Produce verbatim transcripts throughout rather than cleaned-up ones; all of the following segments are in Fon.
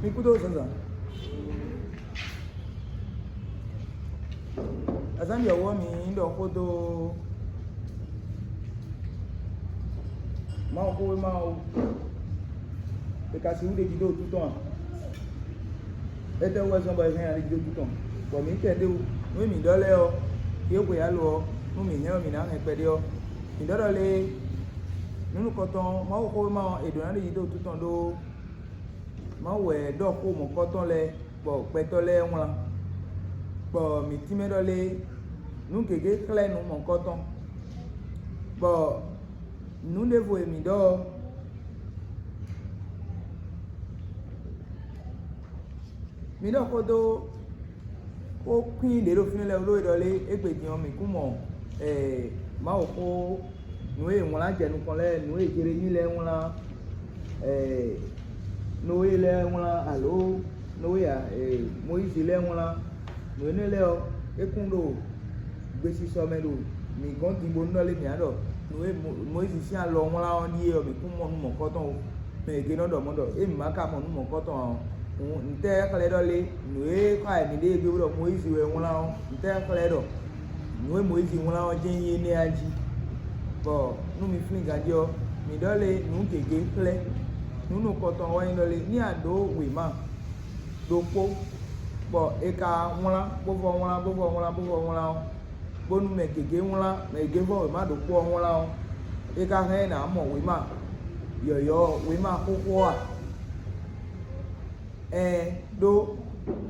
Mi kúdó zǎnzǎn. Azǎn ɖi ɔ̌wú ɔ́, mǐ ɖɔ xó dó Mawuxówéma ɔ́ wú. È ka sixú ɖe jí dó wútu tɔn a? Étɛ́wú wɛ zɔ́n bɔ è hɛn ǎ ɖe jí dó wútu tɔn? Bɔ mǐ kɛ ɖ'é wú. Nǔ e mǐ ɖɔ lɛ́ɛ ɔ́, é hwe alo ɔ́, nú mǐ hɛn ɔ́, mǐ ná hɛn kpɛɖé ɔ́. Mǐ ɖɔ ɖɔ lé, nǔ nukɔntɔn ɔ́, Mawuxówéma ɔ́, è ɖǒ ná ɖe jí dó wútu tɔn ɖó Mawu wɛ ɖɔ xó mɔ̌kɔtɔn lɛ́ɛ, bɔ gbɛtɔ́ lɛ́ɛ wlán, bɔ mǐ tínmɛ ɖɔ lé, nǔ gěgé xlɛ́ nǔ mɔ̌kɔtɔn, bɔ nǔ ɖěvo e mǐ ɖɔ ɔ́, mǐ ɖɔ xó dó xó kwín ɖě ɖo fínɛ́ lɛ́ɛ wú ɖó é ɖɔ lé, égbé din ɔ́, mǐ kún mɔ Mawuxó, nǔ e è wlán jɛ nukɔn lɛ́ɛ, nǔ e Jelemi lɛ́ɛ wlán, Nɔwe lɛ́ɛ wlán alo Nɔwe a, Mɔyízi lɛ́ɛ wlán. Nǔ énɛ́ lɛ́ɛ ɔ́, é kún ɖo gbesisɔ mɛ ɖo mǐ gɔ́n din bónú ɖɔ lé mǐ á ɖɔ nǔ e Mɔyízi sín alɔ wlán ɔ́ ɖíe ɔ́, mǐ kún mɔ nú mɔ̌kɔtɔn o. Mɛ e gěnɔ ɖɔ mɔ̌ ɖɔ émí ma ka mɔ nǔ mɔ̌kɔtɔn ǎ ɔ́, hǔn ntɛ́ xlɛ́ ɖɔ lé? Nǔ e xá wɛ mǐɖée gbé bó ɖɔ Mɔyízi wɛ wlán ɔ́, ntɛ́ xlɛ́ ɖɔ nǔ e Mɔyízi wlán ɔ́ jɛ́n nyí énɛ́ a jí? Bɔ nú mi flín ganjí ɔ́, mǐ ɖɔ lé nǔ gěgé xlɛ́. Nǔ nukɔntɔn ɔ́ wɛ nyí ɖɔ lé, ní a ɖǒ wěma ɖokpó, bɔ è ka wlán, bó vɔ wlán, bó vɔ wlán, bó vɔ wlán ɔ́, bónú mɛ gěgé wlán, mɛ gěgé vɔ wěma ɖokpó ɔ́ wlán ɔ́, é ka hɛn ná mɔ wěma yɔ̌yɔ́, wěma xóxó a? Ɛɛn, ɖó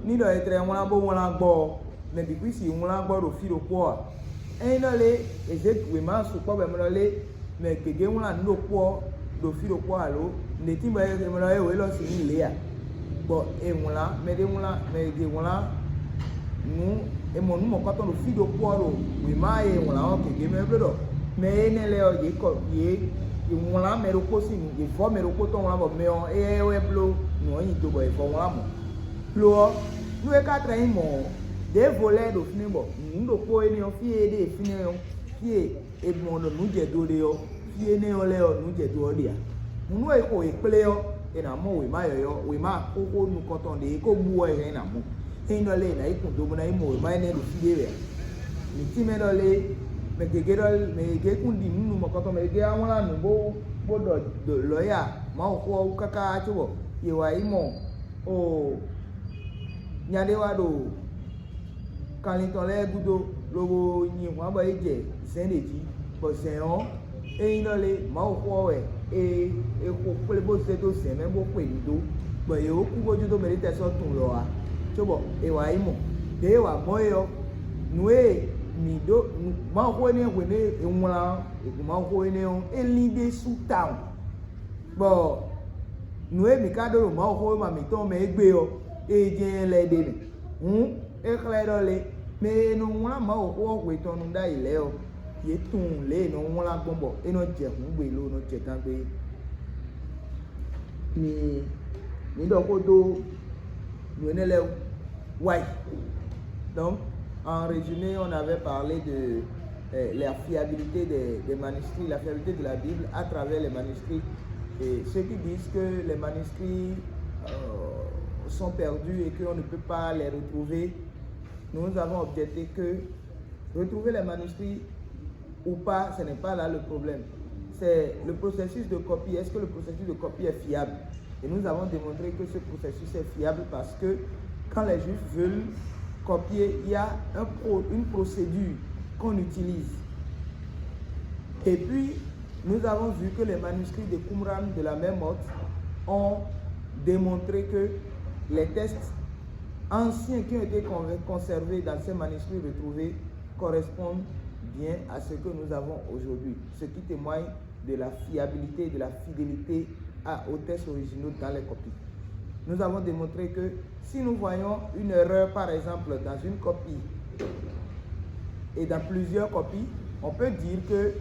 ní ɖɔ è tlɛ wlán bó wlán gbɔ ɔ́, mɛ bǐ kún sixú wlán gbɔ ɖo fí ɖokpó ǎ. Ényí ɖɔ lé, è zě wěma sukpɔ́ bɔ è mɔ ɖɔ lé, mɛ gěgé wlán nǔ ɖokpó ɔ́ ɖo fí ɖokpó alo nǔɖé tíin bɔ è mɔ ɖɔ é wǒ élɔ́ sixú nyí lě ǎ. Bɔ è wlán, mɛɖé wlán, mɛ gěgé wlán nǔ, è mɔ nǔ mɔ̌kɔtɔn ɖo fí ɖokpó ɔ́ ɖo wěma e è wlán ɔ́ gěgé mɛ bló ɖɔ mɛ énɛ́ lɛ́ɛ ɔ́, yě kɔ yě yě wlán mɛ ɖokpó sín nǔ, yě vɔ́ mɛ ɖokpó tɔn wlán bɔ mɛ ɔ́, éyɛ́ wɛ bló nǔ ɔ́ nyi do bɔ è vɔ wlán mɔ̌. Lo ɔ́, nú é ka tlɛ nyí mɔ̌ ɔ́, ɖěvo lɛ́ɛ ɖo fínɛ́ bɔ nǔ ɖokpó énɛ́ ɔ́, fí e é ɖe fínɛ́ ɔ́, fí e è mɔ ɖɔ nǔ jɛ do ɖe ɔ́, fí énɛ́ ɔ́ lɛ́ɛ ɔ́, nǔ jɛ do ɔ́ ɖe ǎ. Hǔn nú è xo yě kplé ɔ́, è nǎ mɔ wěma yɔ̌yɔ́, wěma xóxó nukɔntɔn ɖě e ko bú ɔ́ è hɛn ná mɔ. Ényí ɖɔ lé è nǎ yi kun do bó ná yi mɔ wěma énɛ́ ɖo fí ɖé wɛ ǎ. Mǐ tínmɛ ɖɔ lé, mɛ gěgé ɖɔ mɛ gěgé kún ɖi nǔ nú mɔ̌kɔtɔn, mɛ gěgé wá wlán nǔ bó bó ɖɔ ɖɔ lɔ̌ya Mawuxó ɔ́ wú káká cóbɔ yě wá yi mɔ oo nya ɖé wá ɖo kanlin tɔn lɛ́ɛ gúdo, lobo nyi hwan bɔ é jɛ zɛ̌n ɖě jí, bɔ zɛ̌n ɔ́, é nyí ɖɔ lé Mawuxó ɔ́ wɛ é é xo kplé bó zé dó zɛ̌n mɛ bó xwe nǔ dó, bɔ yě wó kú bó jó dó mɛ ɖé tɛ́ sɔ́ tunwun lɔ ǎ, cóbɔ è wǎ yi mɔ. Ɖěe è wǎ gbɔn é ɔ́, nǔ e mǐ ɖó Mawuxó énɛ́ hwenu e è wlán ɔ́, è kun Mawuxó énɛ́ ɔ́, é lín ɖésú tawun, bɔ nǔ e mǐ ka ɖó ɖo Mawuxówéma mǐtɔn mɛ égbé ɔ́, é jɛ́n lɛ́ ɖe mɛ. Hǔn é xlɛ́ ɖɔ lé, mɛ e nɔ wlán Mawuxó ɔ́ hwe tɔn nu ɖ'ayǐ lɛ́ɛ ɔ́, yě tunwun lě e è nɔ wlán gbɔn bɔ é nɔ jɛ hǔngbe lo nɔ jɛ gangbé é. Mi mi ɖɔ xó dó nǔ énɛ́ lɛ́ɛ wú wá yi. Donc, en résumé, on avait parlé de euh, la fiabilité des, des manuscrits, la fiabilité de la Bible à travers les manuscrits. Et ceux qui disent que les manuscrits euh, sont perdus et qu'on ne peut pas les retrouver, nous avons objecté que retrouver les manuscrits ou pas, ce n'est pas là le problème. C'est le processus de copie. Est-ce que le processus de copie est fiable? Et nous avons démontré que ce processus est fiable parce que quand les Juifs veulent copier, il y a un pro- une procédure qu'on utilise. Et puis, nous avons vu que les manuscrits de Qumran de la même mode ont démontré que les textes anciens qui ont été con- conservés dans ces manuscrits retrouvés correspondent bien à ce que nous avons aujourd'hui, ce qui témoigne de la fiabilité et de la fidélité à, aux textes originaux dans les copies. Nous avons démontré que si nous voyons une erreur, par exemple, dans une copie et dans plusieurs copies, on peut dire que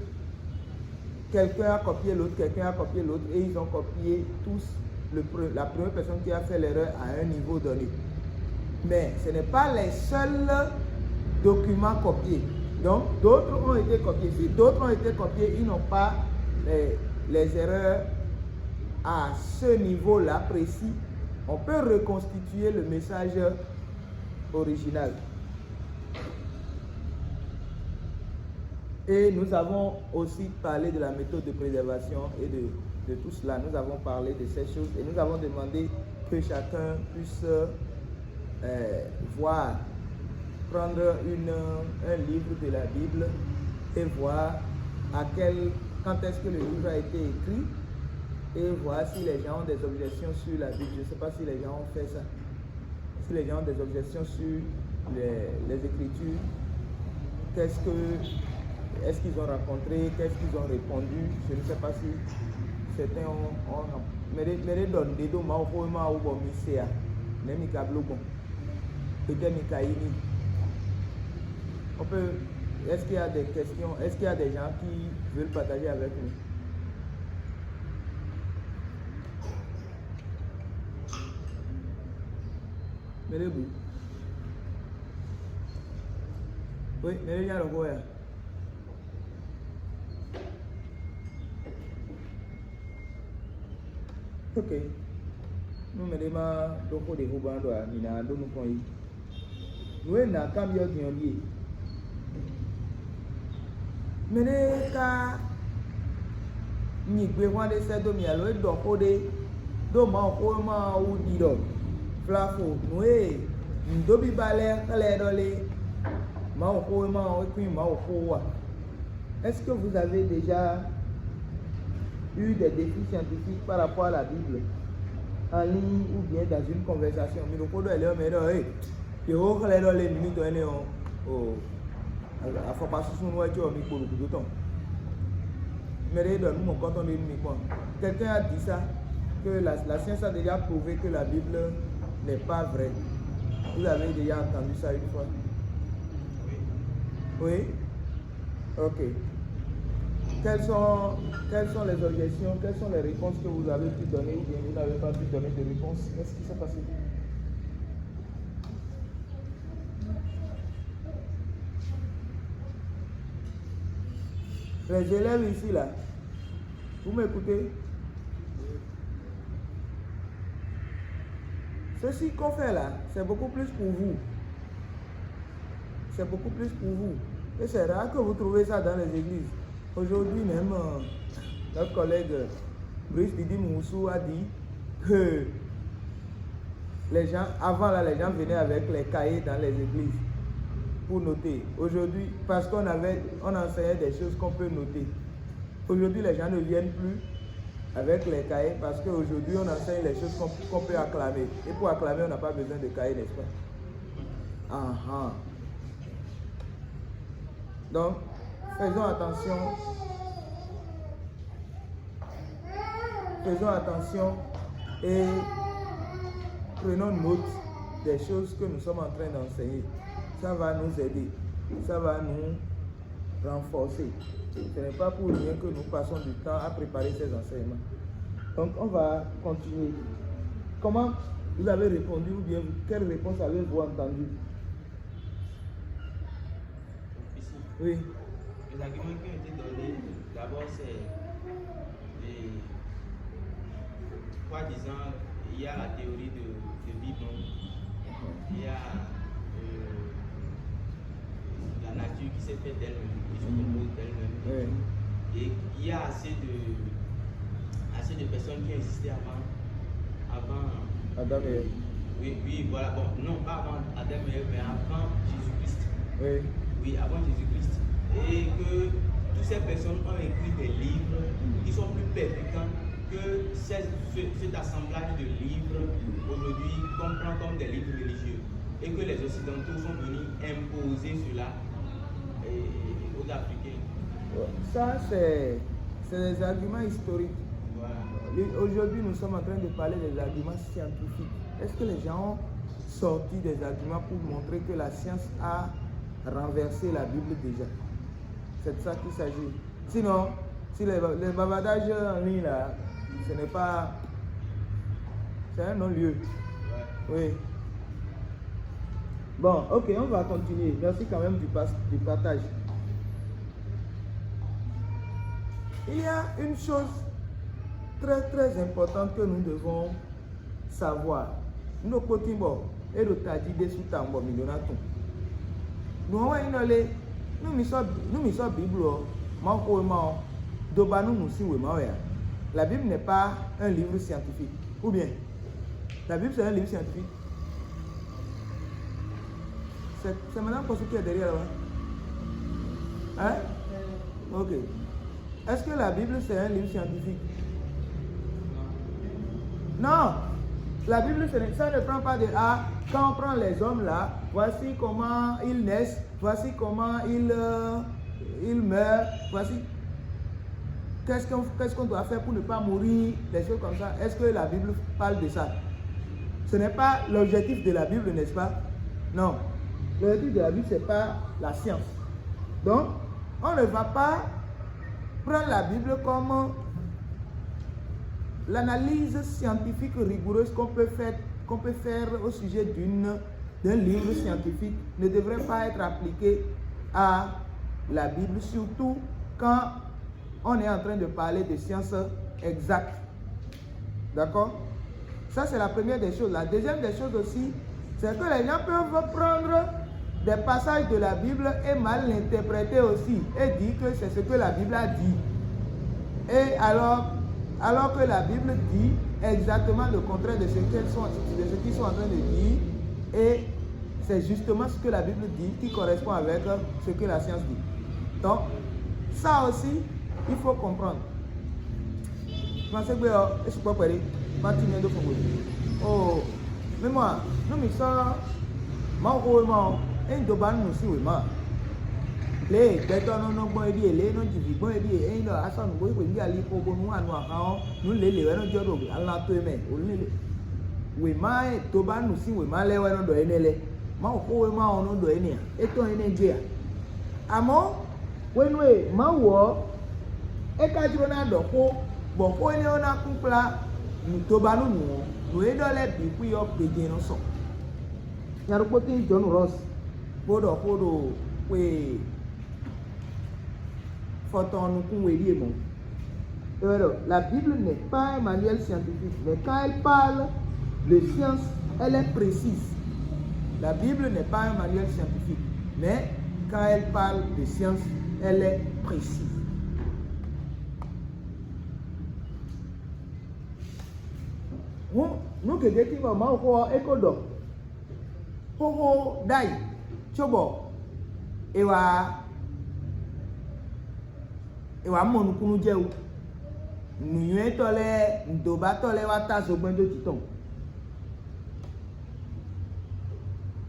quelqu'un a copié l'autre, quelqu'un a copié l'autre, et ils ont copié tous le pre- la première personne qui a fait l'erreur à un niveau donné. Mais ce n'est pas les seuls documents copiés. Donc, d'autres ont été copiés. Si d'autres ont été copiés, ils n'ont pas les, les erreurs à ce niveau-là précis On peut reconstituer le message original. Et nous avons aussi parlé de la méthode de préservation et de, de tout cela. Nous avons parlé de ces choses et nous avons demandé que chacun puisse euh, voir, prendre une, un livre de la Bible et voir à quel, quand est-ce que le livre a été écrit et voir si les gens ont des objections sur la Bible. Je ne sais pas si les gens ont fait ça. Si les gens ont des objections sur les, les Écritures, qu'est-ce que, est-ce qu'ils ont rencontré, qu'est-ce qu'ils ont répondu, je ne sais pas si certains ont, ont mɛ ɖé mɛ ɖé ɖɔ nǔɖé ɖó Mawuxówéma ɔ́ wú bɔ mi se a, nɛ̌ mi ka bló gbɔn? Peut-être mi ka yí n'i. On peut, est-ce qu'il y a des questions? Est-ce qu'il y a des gens qui veulent partager avec nous? Mɛ ɖé bu. Oui, mɛ ɖé nya ɖo xó ya. Ok. Nú mɛ ɖé ma ɖó xó ɖě xó gɔ́n ɖɔ a, mǐ ná ɖó nukɔn yí. Nǔ e nǎ kanbyɔ́ din ɔ́ ɖíe: mɛ ɖé ka nyi gbehwan ɖé sɛ́ dó mì alo é ɖɔ xó ɖé ɖó Mawuxówéma ɔ́ wú ɖiɖɔ: Flafo, nǔ e nǔɖobiba lɛ́ɛ xlɛ́ ɖɔ lé, Mawuxówéma ɔ́ é kún nyí Mawuxó a? Est-ce que vous avez déjà eu des défis scientifiques par rapport à la Bible en ligne ou bien dans une conversation? Mi ɖo xó ɖɔ ɛ lɛ́ɛ ɔ́ mɛ ɖɔ é, yě xó xlɛ́ ɖɔ lé nǔ mitɔn énɛ́ ɔ́ o, afɔkpa súsúnú wɛ có mi kpo ɖo gǔdo tɔn. Mɛ ɖé ɖɔ nǔ mɔ̌kɔtɔn ɖé nú mi kpɔ́n. Quelqu'un a dit ça, que la, la science a déjà prouvé que la Bible n'est pas vraie. Vous avez déjà entendu ça une fois? Oui. Ok. Quelles sont, quelles sont les objections, quelles sont les réponses que vous avez pu donner ou bien vous n'avez pas pu donner de réponse? Qu'est-ce qui s'est passé? Les élèves ici là, vous m'écoutez? Ceci qu'on fait là, c'est beaucoup plus pour vous. C'est beaucoup plus pour vous. Et c'est rare que vous trouvez ça dans les églises. Aujourd'hui même, euh, notre collègue Brice Didi Moussou a dit que les gens, avant là, les gens venaient avec les cahiers dans les églises pour noter. Aujourd'hui, parce qu'on avait, on enseignait des choses qu'on peut noter. Aujourd'hui, les gens ne viennent plus avec les cahiers parce qu'aujourd'hui, on enseigne les choses qu'on qu'on peut acclamer. Et pour acclamer, on n'a pas besoin de cahier, n'est-ce pas? Ah, ah. Donc, faisons attention. Faisons attention et prenons note des choses que nous sommes en train d'enseigner. Ça va nous aider. Ça va nous renforcer. Ce n'est pas pour rien que nous passons du temps à préparer ces enseignements. Donc, on va continuer. Comment vous avez répondu ou bien quelle réponse avez-vous entendu? Ici. Oui. Les arguments qui ont été donnés, d'abord, c'est les, quoi disant, il y a la théorie de, de Big Bang, il y a euh, la nature qui s'est faite d'elle-même, qui se compose d'elle-même. Oui. Et il y a assez de, assez de personnes qui existaient avant, avant. Adam et Ève. Oui, oui, voilà. Bon, non, pas avant Adam et Ève, mais avant Jésus-Christ. Oui. Oui, avant Jésus-Christ. Et que toutes ces personnes ont écrit des livres qui sont plus percutants que ce, cet assemblage de livres aujourd'hui qu'on prend comme des livres religieux et que les Occidentaux sont venus imposer cela aux Africains. Ça, c'est des arguments historiques. Voilà. Aujourd'hui, nous sommes en train de parler des arguments scientifiques. Est-ce que les gens ont sorti des arguments pour montrer que la science a renversé la Bible déjà? C'est de ça qu'il s'agit. Sinon, si les, les bavardages en ligne là, ce n'est pas. C'est un non-lieu. Oui. Bon, ok, on va continuer. Merci quand même du, du partage. Il y a une chose très très importante que nous devons Savoir. Nǔ ɖokpó tín bɔ é ɖo tají ɖésú tawun bɔ mǐ ɖó ná tunwun. Nǔ ɔ́ wɛ nyí ɖɔ lé, nú mǐ sɔ́ nú mǐ sɔ́ Biblu ɔ́, Mawuxówéma ɔ́, dó ba nú nǔ sín wěma wɛ ǎ. La Bible n'est pas un livre scientifique. Ou bien, la Bible c'est un livre scientifique. C'est c'est maintenant pour ce qui est derrière là-bas. Hein? Ok. Est-ce que la Bible c'est un livre scientifique? Non. La Bible, ce n'est- ça ne prend pas de ah, quand on prend les hommes là, voici comment ils naissent, voici comment ils, euh, ils meurent, voici. Qu'est-ce qu'on qu'est-ce qu'on doit faire pour ne pas mourir, des choses comme ça. Est-ce que la Bible parle de ça? Ce n'est pas l'objectif de la Bible, n'est-ce pas? Non. L'objectif de la Bible, c'est pas la science. Donc, on ne va pas prendre la Bible comme l'analyse scientifique rigoureuse qu'on peut faire, qu'on peut faire au sujet d'une, d'un livre scientifique ne devrait pas être appliquée à la Bible, surtout quand on est en train de parler de sciences exactes. D'accord? Ça, c'est la première des choses. La deuxième des choses aussi, c'est que les gens peuvent prendre des passages de la Bible et mal l'interpréter aussi, et dire que c'est ce que la Bible a dit. Et alors, alors que la Bible dit exactement le contraire de ce qu'elles sont, de ce qu'ils sont en train de dire, et c'est justement ce que la Bible dit qui correspond avec ce que la science dit. Donc, ça aussi, il faut comprendre. Masegbé ɔ́, é sukpɔ́ kpɛɖé, ma tín mɛ dó fɔngbe. Oo, mɛ mɔ a, nú mǐ sɔ́ Mawuxówéma ɔ́, é nyí dó ba nú nǔ sín wěma. Lě e gbɛtɔ́ nɔ nɔ gbɔn é ɖíe, lě e nɔ ji vǐ gbɔn é ɖíe, ényí ɖɔ a sɔ́ nǔgbó xweyǐgbe ali xo bónú a nu ahan ɔ́, nǔ lělě wɛ nɔ jɔ ɖo lan towe mɛ, wǒ lě wěma e dó ba nú nǔ sín wěma lɛ́ɛ wɛ nɔ ɖɔ énɛ́ lɛ́ɛ. Mawuxówéma ɔ́ nɔ ɖɔ énɛ́ ǎ, é tɔ́n énɛ́ gbé ǎ. Amɔ̌, hwenu e Mawu ɔ́, é ka jló ná ɖɔ xó, bɔ xó énɛ́ ɔ́ ná kún kplá nǔdóbanúnǔ ɔ́, nǔ e ɖɔ lɛ́ɛ bǐ xwí ɔ́ gbeɖé nɔ sɔ. Nya ɖokpó tín Jɔ̌nu Rɔ́s, bó ɖɔ xó ɖo xwe fɔtɔn nukún we ɖíe mɔ̌. É wɛ ɖɔ, la Bible n'est pas un manuel scientifique, mais quand elle parle de science, elle est précise. La Bible n'est pas un manuel scientifique, mais quand elle parle de science, elle est précise. Hǔn, nǔ gěgé tín bɔ Mawuxó ɔ́ é ko ɖɔ xóxó ɖ'ayǐ, cóbɔ è wǎ è wǎ mɔ nukúnnú jɛ wú. Nǔnywɛ́tɔ́ lɛ́ɛ, nǔdóbatɔ́ lɛ́ɛ wá tá zogbɛ́n dó jǐ tɔn.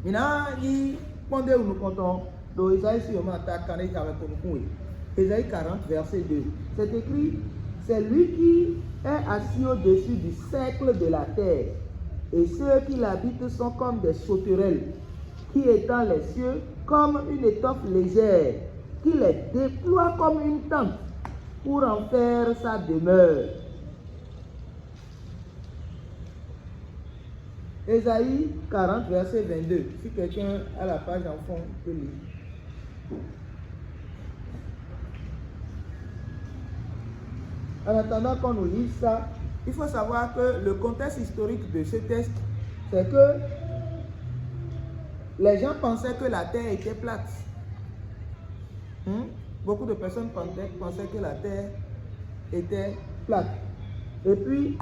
Mǐ ná yí kpɔ́ndéwǔ nukɔntɔn ɖo Ezayísi wěma ta kanɖé kanwekó nukún we. Ésaïe quarante, verset deux. C'est écrit, c'est lui qui est assis au-dessus du cercle de la terre, et ceux qui l'habitent sont comme des sauterelles qui étend les cieux comme une étoffe légère, qui les déploie comme une tente pour en faire sa demeure. Ésaïe quarante, verset vingt-deux. Si quelqu'un a la page en fond, il peut lire. En attendant qu'on nous lise ça, il faut savoir que le contexte historique de ce texte, c'est que les gens pensaient que la terre était plate. Hmm? Beaucoup de personnes pensaient, pensaient que la terre était plate. Et puis,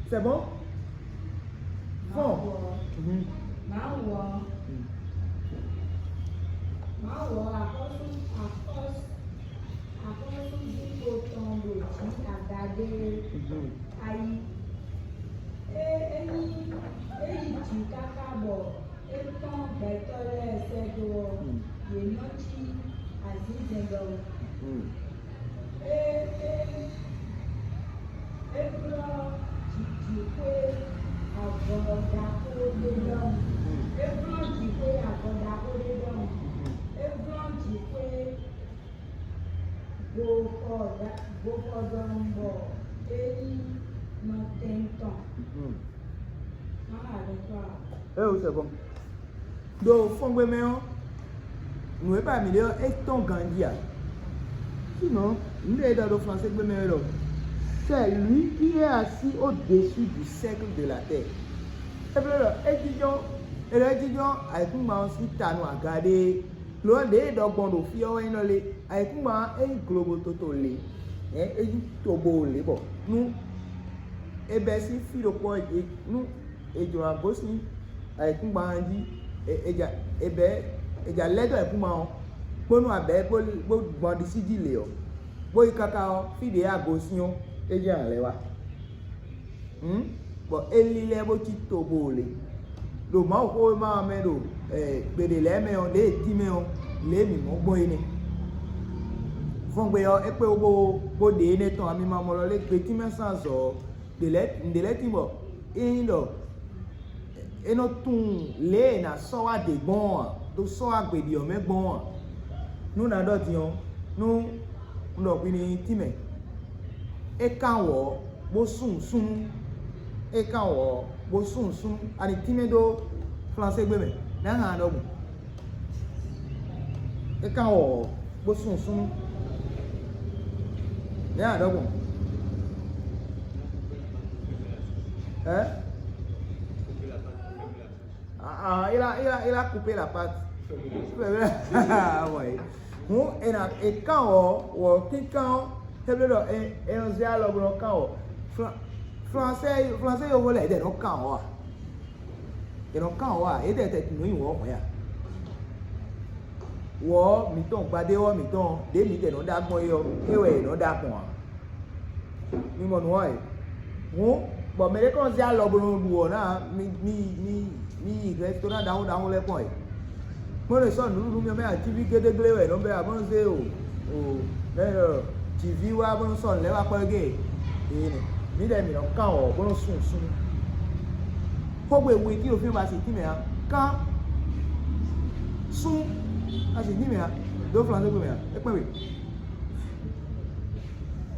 c'est bon? Bon. Mawu ɔ́, Mawu ɔ́, Mawu ɔ́, axɔ́sú, axɔ́sú, axɔ́súzinkpo tɔn ɖo jǐ agbadé ayi. É é nyí é yi jǐ káká bɔ é kpɔ́n gbɛtɔ́ lɛ́ɛ sɛ́ dó ɔ́, yě nɔ cí azǐnzɛn ɖɔhun. É é é glɔ́ jǐ jǐxwé avɔ ɖaxó ɖé ɖɔhun. É glɔ́ jǐxwé avɔ ɖaxó ɖé ɖɔhun. É glɔ́ jǐxwé gbofɔ ɖa- gbofɔ ɖɔhun bɔ é nyí nɔtɛn tɔn. Má ɖo alɔ tɔn a? Eh, c'est bon. Ɖo fɔngbe mɛ ɔ́, nǔ e ba mǐ ɖe ɔ́, é tɔ́n ganjí ǎ. Sinon, nǔ ɖe e ɖɔ ɖo flansé gbe mɛ é ɖɔ: C'est lui qui est assis au-dessus du cercle de la terre. Eblo ɖɔ é jínjɔ́n, é ɖɔ é jínjɔ́n ayǐkúngban ɔ́ sín ta nú aga ɖé. Lo ɔ́, ɖěe è ɖɔ gbɔn ɖo fí ɔ́ wɛ nyí ɖɔ lé, ayǐkúngban ɔ́ é nyí globo toto lě, hɛ̌n é nyí tobo lě bɔ nú é bɛ́ sín fí ɖokpó ɔ́, nú è jlǒ ná gosín ayǐkúngban ɔ́ jí, è ja è bɛ̌ è ja lɛ́ dó ayǐkúngban ɔ́, bónú a bɛ̌ bó gbɔn ɖisí jí lě ɔ́, bó yi káká ɔ́, fí ɖě a gosín ɔ́, é jɛ́n a lɛ́ wá. Hǔn, bɔ é lílɛ́ bó cí tobo lě. Ɖo Mawuxówéma ɔ́ mɛ ɖo gbeɖé lɛ́ɛ mɛ ɔ́, lě e tínmɛ ɔ́, lě e mǐ mɔ gbɔn é nɛ́. Fɔngbe ɔ́, é kpé wú bó bó ɖe énɛ́ tɔn amimamɔlɔ lɛ́ɛ gbe tínmɛ sín azɔ̌ ɔ́, ɖě lɛ́ɛ nǔɖé lɛ́ɛ tín bɔ é nyí ɖɔ é nɔ tunwun lě e è nǎ sɔ́ wá ɖě gbɔn ɔ́ ǎ, ɖó sɔ́ wá gbeɖi ɔ́ mɛ gbɔn ɔ́ ǎ. Nú nǎ ɖɔ din ɔ́, nú un ɖɔ hwi n'i tínmɛ, é kán wɔ ɔ́, bó súnnu súnnu. É kán wɔ ɔ́, bó súnnu súnnu. Ani tínmɛ dó Flansé gbé mɛ, nɛ̌ a hɛn a ɖɔbun? É kán wɔ ɔ́, bó súnnu súnnu. Nɛ̌ a ɖɔbun? Ɛ? Ah, ah, il a, il a, il a coupé la patte. Awɔ̌ é. Hǔn è nǎ è kán ɔ́, wɔ kínkán ɔ́, xéblé ɖɔ è è nɔ zé alɔ bó nɔ kán ɔ́. Flan- Flansé Flansé yovó lɛ́ɛ ɖɛ nɔ kán ɔ́ a? È nɔ kán ɔ́ a? Yědɛɛ tɛ nǔ nyi wɔ hwɛ a? Wɔ mǐtɔn gbadé wɔ mǐtɔn ɖě mǐdɛɛ nɔ ɖó agbɔn é ɔ́, é wɛ è nɔ ɖó agbɔn a? Mi mɔ nǔ ɔ́ e? Hǔn, bɔ mɛ ɖé kɔn zé alɔ bó nɔ ɖu ɔ́ ná mi mi mi mi yi rɛsitoran ɖaxó ɖaxó lɛ́ɛ kpɔ́n e. Kpɔ́n ɖo sɔ́ nǔɖuɖu mɛ mɛ atíví gédéglé wɛ nɔ bɛ abɔ́ zé o o mɛ jǐví wá bó nɔ sɔ́ nǔ lɛ́ɛ wá kpɔ́ gé e nɛ. Mi ɖɛ mǐ nɔ kán wɔ bó nɔ sun sun. Xógbe we tí ɖo fí ma si tínmɛ ǎ. Kán sún asi tínmɛ ǎ. Ɖó flanzé gbe mɛ ǎ. É kpɛ́n we.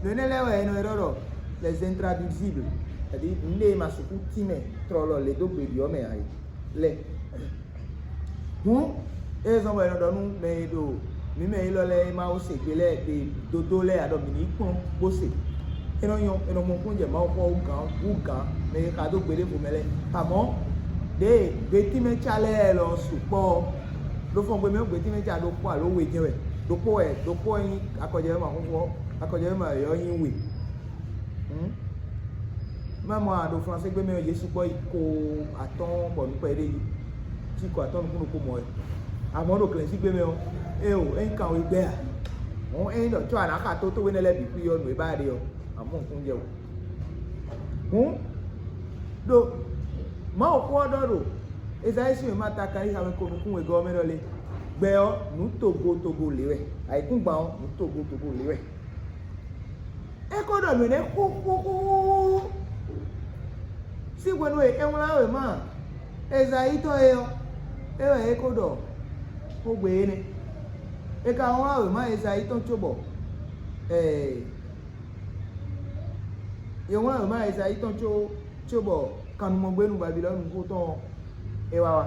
Nǔ énɛ́ lɛ́ɛ wɛ è nɔ ylɔ́ ɖɔ les intraduisibles, c'est-à-dire nǔɖé e ma sixú tínmɛ tlɔlɔ lě dó gbe ɖi ɔ́ mɛ ǎ é lɛ́ɛ. Hǔn é zɔ́n bɔ è nɔ ɖɔ nú mɛ e ɖo mǐ mɛ élɔ́ lɛ́ɛ e ma ko se gbe lɛ́ɛ ɖe dodó lɛ́ɛ ǎ ɖɔ mǐ ní kplɔ́n bó se. É nɔ nyɔ́, è nɔ mɔ kplɔ́n jɛ Mawuxó ɔ́ wú gǎn wú gǎn, mɛ e xa dó gbe ɖěvo mɛ lɛ́ɛ. Amɔ̌, ɖěe gbetínmɛ ca lɛ́ɛ lɔ sukpɔ́ ɔ́, ɖó fɔngbe mɛ gbetínmɛ ca ɖokpó alo we jɛ́n wɛ. Ɖokpó wɛ ɖokpó wɛ nyí akɔjɛ́ ma xóxó ɔ́, akɔjɛ́ ma yɔ̌yɔ́ nyí we. Hǔn, má mɔ a ɖo Flansé gbé mɛ ɔ́, Jezu kpɔ́ yi ko atɔ́ɔ́n bɔ nǔkpɛ ɖé yi. Cí ko atɔ́ɔ́n nukún ɖokpó mɔ wɛ. Amɔ̌ ɖo glɛ̌nzígbé mɛ ɔ́, éeǒ, é nyí kan we gbɛ́ a? Hǔn ényí ɖɔ có a nǎ xa tó towe énɛ́ lɛ́ɛ bǐ xwí ɔ́, nǔ e ba ɖe ɔ́, a mɔ nukúnnú jɛ wú. Hǔn, ɖo Mawuxó ɔ́ ɖɔ ɖo Ezayísi wěma takanlín xamɛ ko nukún wegɔ́ ɔ́ mɛ ɖɔ lé: Gbɛ ɔ́, nǔ togo togo lě wɛ; ayǐkúngban ɔ́, nǔ togo togo lě wɛ. É ko ɖɔ nǔ énɛ́ xóxóxóxó sín hwenu e é wlán wěma Ezayíi tɔn é ɔ́, é wɛ é ko ɖɔ xógbe énɛ́. È ka wlán wěma Ezayíi tɔn cóbɔ ɛɛ è wlán wěma Ezayíi tɔn có cóbɔ kannumɔgbénu Babilɔ́nu xó tɔn ɔ́, é wá wá.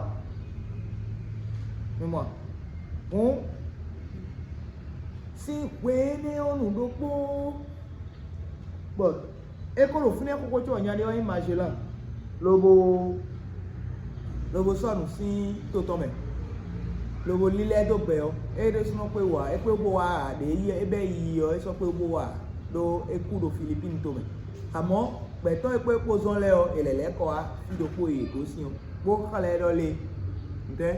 Mi mɔ a? Hǔn sín hwe énɛ́ ɔ́ nu ɖokpó bɔ é ko ɖo fínɛ́ xóxó có nya ɖé ɔ́ nyí Magellan, lobo lobo sɔ́ nǔ sín to tɔn mɛ, lobo lílɛ́ dó gbɛ ɔ́, é ɖésúnɔ kpé wá, é kpé bó wá ǎ, ɖě é bɛ́ yi ɔ́, é sɔ́ kpé bó wá ǎ, ɖó é kú ɖo Filipínu tomɛ. Amɔ̌, gbɛ̌tɔ́ e kpó é kpó zɔ́n lɛ́ɛ ɔ́, è lɛ̌ lɛ́ kɔ wá fí ɖokpó e yě gosín ɔ́, bó xlɛ́ ɖɔ lé: Ntɛ́,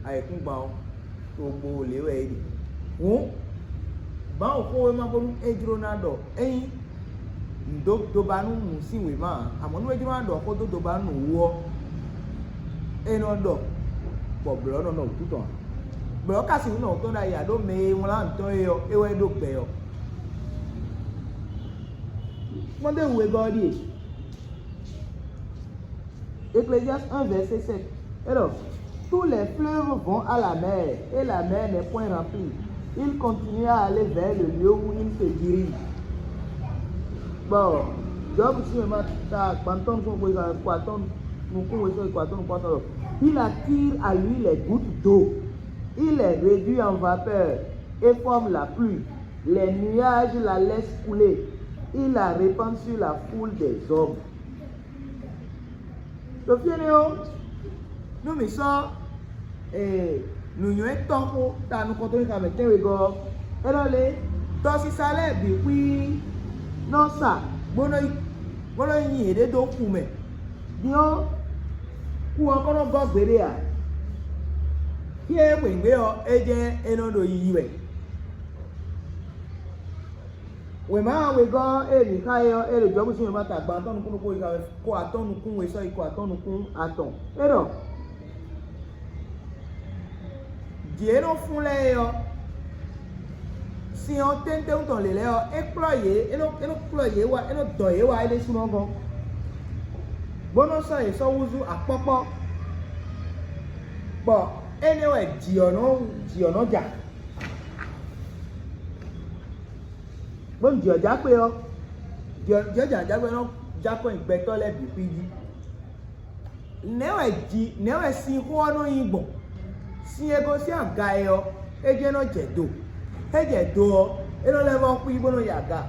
ayǐkúngban ɔ́, togbo lě wɛ é ɖe. Hǔn, Mawuxówéma bónú é jló ná ɖɔ ényí nǔ dó doba nú nǔ sín wěma ǎ, amɔ̌ nú é jló ná ɖɔ xó dó doba nú nǔ wú ɔ́, é nɔ ɖɔ, bɔ blɔ̌ nɔ nɔ wǔtu tɔn ǎ. Blɔ̌ ka sixú nɔ wǔtɔn ɖ'ayǐ ǎ, ɖó mɛ e wlán nǔ tɔn é ɔ́, é wɛ ɖó gbɛ ɔ́. Kpɔ́n dó wegɔ́ ɔ́ ɖíe. Ecclésiaste un, verset sept. Alors, tous les fleuves vont à la mer, et la mer n'est point remplie. Ils continuent à aller vers le lieu où ils se dirigent. Bon, Job si ma ta kpantɔn ko ko ko atɔn nukun we so ko atɔn nukun atɔn. Il attire à lui les gouttes d'eau. Il les réduit en vapeur et forme la pluie. Les nuages la laissent couler. Il a répandu sur la foule des hommes. Ɖo fí énɛ́ ɔ́, nú mǐ sɔ́ ee, nǔnywɛ́tɔ́ xó ta nukɔntɔn nyíká mɛ tɛ́nwegɔ́ ɔ́, é nɔ lé tɔsisa lɛ́ɛ bǐ xwí nɔ sa bó nɔ yi bó nɔ nyi yěɖée dó xu mɛ. Din ɔ́, kú ɔ́ kɔ́ nɔ gɔ́ gbeɖé ǎ. Fí e é xweyǐgbe ɔ́, é jɛ́n é nɔ ɖo yiyi wɛ. Wěma wegɔ́ ɔ́, ée mǐ xa é ɔ́, é ɖo Jɔ̌bu sín wěma tagban atɔ́ɔ́n nukún ɖokpó yi xa wɛ ko atɔ́ɔ́n nukún we sɔ́ yi ko atɔ́ɔ́n nukún atɔn. É ɖɔ: Jǐ e nɔ fún lɛ́ɛ é ɔ́, sin ɔ́ tɛ́ntɛ́n tɔn lě lɛ́ɛ ɔ́, é kplɔ́ yě, é nɔ é nɔ kplɔ́ yě wá, é nɔ dɔ yě wá é ɖésúnɔ gɔ́n, bó nɔ́ sɔ́ yě sɔ́ húzú akpɔ́kpɔ́, bɔ énɛ́ wɛ jǐ ɔ́ nɔ jǐ ɔ́ nɔ ja. Bónú jǐ ɔ́ já kpe ɔ́, jǐ ɔ́ jɛ jǎnjǎgbɛ nɔ já kɔn nyi gbɛtɔ́ lɛ́ɛ bǐ xwí jí. Nɛ̌ wɛ jǐ nɛ̌ wɛ sin xó ɔ́ nɔ nyí gbɔn? Sin e gosín aga é ɔ́, é jɛ́n nɔ jɛ do. É jɛ do ɔ́, é nɔ lɛ́ vɔ́ xwí bó nɔ yi aga,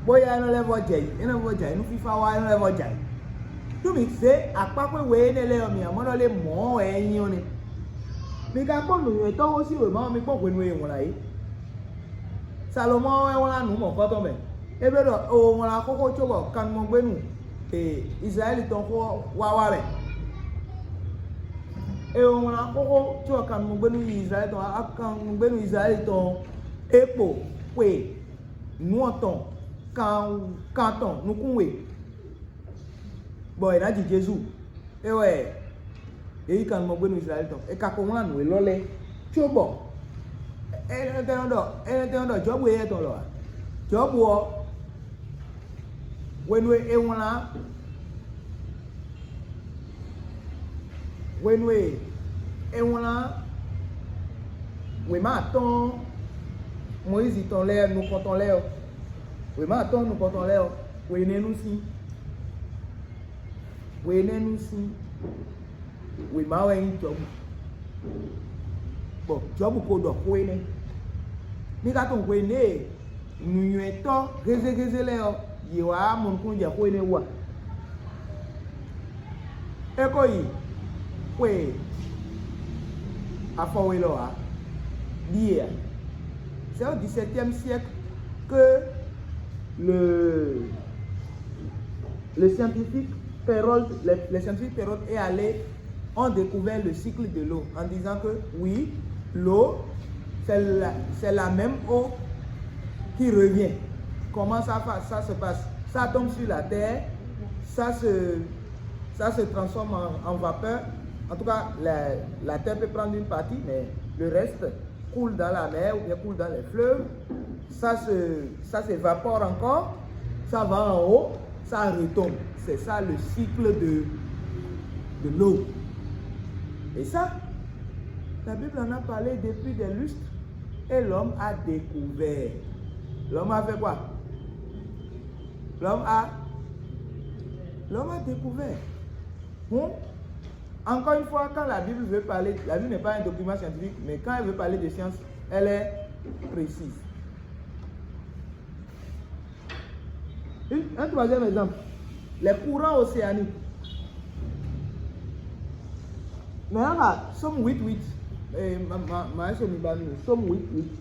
bó yá é nɔ lɛ́ vɔ́ jɛ ayǐ, é nɔ vɔ́ jɛ ayǐ nú fífá wá é nɔ lɛ́ vɔ́ jɛ ayǐ. Nú mǐ zé akpáxwé we énɛ́ lɛ́ɛ ɔ́, mǐ ná mɔ ɖɔ lé mɔ̌ wɛ é nyí ɔ́ nɛ́. Mi ka kpɔ́n nǔnywɛ́tɔ́ xó sín wěma ɔ́, mi kpɔ́n hwenu e è wlǎn é. Salomɔ́ɔ wɛ wlán nǔ mɔ̌kɔtɔn mɛ. É ɖɔ è wlán xóxó cóbɔ kannumɔgbénu e Izlayɛ́li tɔn xó ɔ́ wá wá wɛ. È wlán xóxó cóbɔ kannumɔgbénu yi Izlayɛ́li tɔn, kannumɔgbénu Izlayɛ́li tɔn é kpo xwe nǔ ɔ́ tɔn kan kan tɔn nukún we, bɔ è nǎ ji Jezu. É wɛ yě yi kannumɔgbénu Izlayɛ́li tɔn. È ka ko wlán nǔ élɔ́ lɛ́ɛ cóbɔ é nɔ tɛ́ nɔ ɖɔ é nɔ tɛ́ nɔ ɖɔ Jɔ̌bu éyɛ́ tɔn lɔ ǎ. Jɔ̌bu ɔ́, hwenu e è wlán hwenu e è wlán wěma atɔ́ɔ́n Mɔyízi tɔn lɛ́ɛ nukɔntɔn lɛ́ɛ ɔ́, wěma atɔ́ɔ́n nukɔntɔn lɛ́ɛ ɔ́, hwenɛ́nu sín hwenɛ́nu sín wěma wɛ nyí Jɔ̌bu, bɔ Jɔ̌bu ko ɖɔ xó énɛ́. Mi ka tunwun hwenɛ́ e nǔnywɛ́tɔ́ hézéhézé lɛ́ɛ ɔ́, yě wá mɔ nukúnnú jɛ xó énɛ́ wú a? É ko yi xwe afɔwelɔ ǎ, ɖíe ǎ. C'est au dix-septième siècle que le, le scientifique Perrault, les, les scientifiques Perrault est allé, ont découvert le cycle de l'eau en disant que oui, l'eau, c'est la, c'est la même eau qui revient. Comment ça, fa- ça se passe? Ça tombe sur la terre, ça se, ça se transforme en, en vapeur. En tout cas, la, la terre peut prendre une partie, mais le reste coule dans la mer ou bien coule dans les fleuves. Ça se, ça s'évapore encore, ça va en haut, ça retombe. C'est ça le cycle de, de l'eau. Et ça, la Bible en a parlé depuis des lustres et l'homme a découvert. L'homme a fait quoi? L'homme a, l'homme a découvert. Bon, encore une fois, quand la Bible veut parler, la Bible n'est pas un document scientifique, mais quand elle veut parler de science, elle est précise. Une- un troisième exemple, les courants océaniques. Maintenant, là, Psaume huit huit, eh, ma, ma, ma, Psaume huit huit,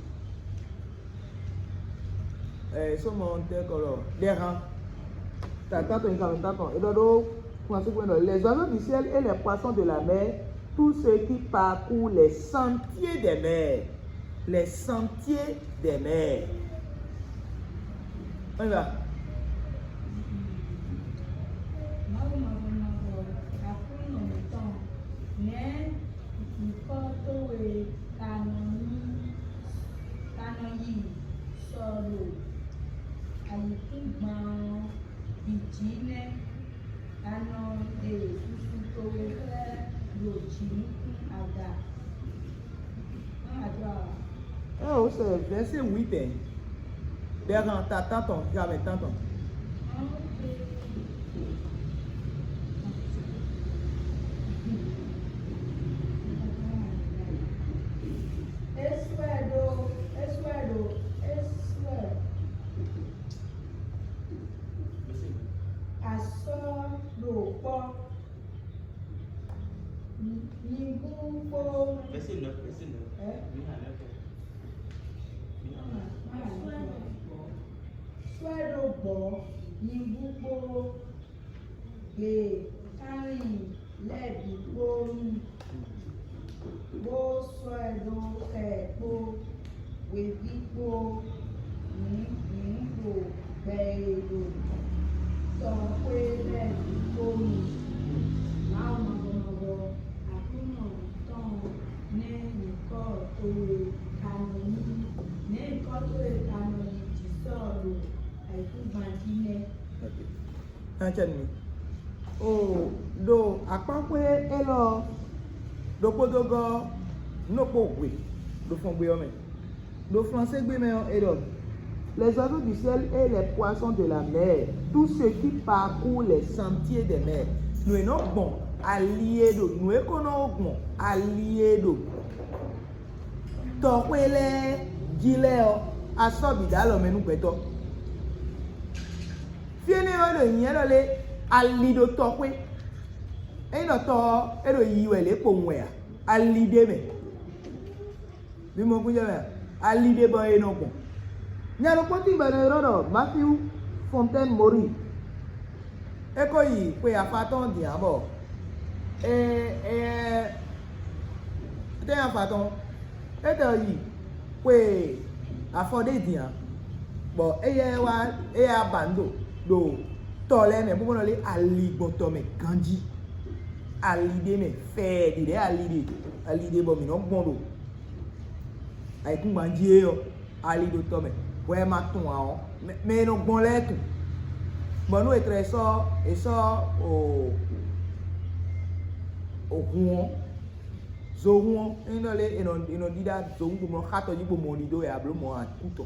eh, Psaume, on dirait que le- les rangs. T'as- t'as ton- t'as ton- t'as ton- et donc, donc, français, les oiseaux du ciel et les poissons de la mer, tous ceux qui parcourent les sentiers des mers. Les sentiers des mers. On y va. Mawu mavɔ mavɔ, Aklúnɔ mǐtɔn, nɛ̌ nyǐkɔ towe ka nɔ nyí, ka nɔ yi sɔ ɖo ayǐkúngban ɔ́ bǐ jí nɛ́? A nɔ ɖe susu towe xlɛ́ ɖo jǐnukún aga. É o se verset huit, hein. Bɛgan ta tántɔn, gamɛ tántɔn. Eswɛ ɖo, eswɛ ɖo, eswɛ. A sɔ́ ɖo kpɔ́. Nyibú kpó. Verset neuf, verset neuf. Ɛ? Mǐ hɛn neuf. Mǐ hɛn neuf. Sɔ́ ɛ ɖó gbɔ̌, nyibú kpó gbe kánlin lɛ́ɛ bǐ kpó nu, bó sɔ́ ɛ ɖó xɛ kpó hweví kpó nǔ nǔ ɖo gbɛ e ɖo tɔxwé lɛ́ɛ bǐ kpó nu. Mawu mavɔ mavɔ, Aklúnɔ tɔn nɛ́ nyǐkɔ towe ka nɔ nyí, nɛ́ nyǐkɔ towe ka nɔ yi jǐ sɔ ɖo ayǐkúngban jí nɛ́. Ok. Nya cɛ nú mi. O ɖo akpáxwé élɔ́ ɔ́, ɖokpódó gɔ́ nǔ ɖokpó hwe ɖo fɔngbe ɔ́ mɛ. Ɖo flansé gbe mɛ ɔ́, é ɖɔ: Les oiseaux du ciel et les poissons de la mer, tout ce qui parcourt les sentiers des mers. Nǔ e nɔ gbɔn ali e ɖo, nǔ e ko nɔ gbɔn ali e ɖo tɔxwé lɛ́ɛ jí lɛ́ɛ ɔ́, a sɔ́ bǐ ɖó alɔ mɛ nú gbɛtɔ́. Fí énɛ́ ɔ́, é ɖo nyǐnyɛ́ ɖɔ lé ali ɖo tɔxwé. Ényí ɖɔ tɔ ɔ́, é ɖo yiyi wɛ lě kpowun wɛ ǎ, ali ɖé mɛ. Mi mɔ kúnjɛ mɛ, ali ɖé bɔ é nɔ gbɔn. Nya ɖokpó tín bɔ è nɔ ylɔ́ ɖɔ Matthew Fontaine Maury. É ko yi xwe afa tɔn din ǎ bɔ é é tɛ́n afa tɔn. É tɛ yi xwe afɔ ɖé din ǎ, bɔ éyɛ́ wá éyɛ́ wá ba nǔ ɖo ɖo tɔ lɛ́ɛ mɛ bó nɔ lé ali gbɔn tɔ mɛ ganjí. Ali ɖé mɛ fɛɛ ɖi lɛ́ɛ ali ɖé ali ɖé bɔ mǐ nɔ gbɔn ɖo ayǐkúngban jí é ɔ́, ali ɖo tɔ mɛ, bɔ ɛ ma tunwun ǎ ɔ́, mɛ e nɔ gbɔn lɛ́ɛ tunwun. Bɔ nú è tlɛ sɔ́ è sɔ́ o o hun ɔ́, zohun ɔ́, é nyí ɖɔ lé è nɔ è nɔ ɖíɖá zohun bó nɔ xa tɔjí bó mɔ ɖidó wɛ a blǒ mɔ akútɔ.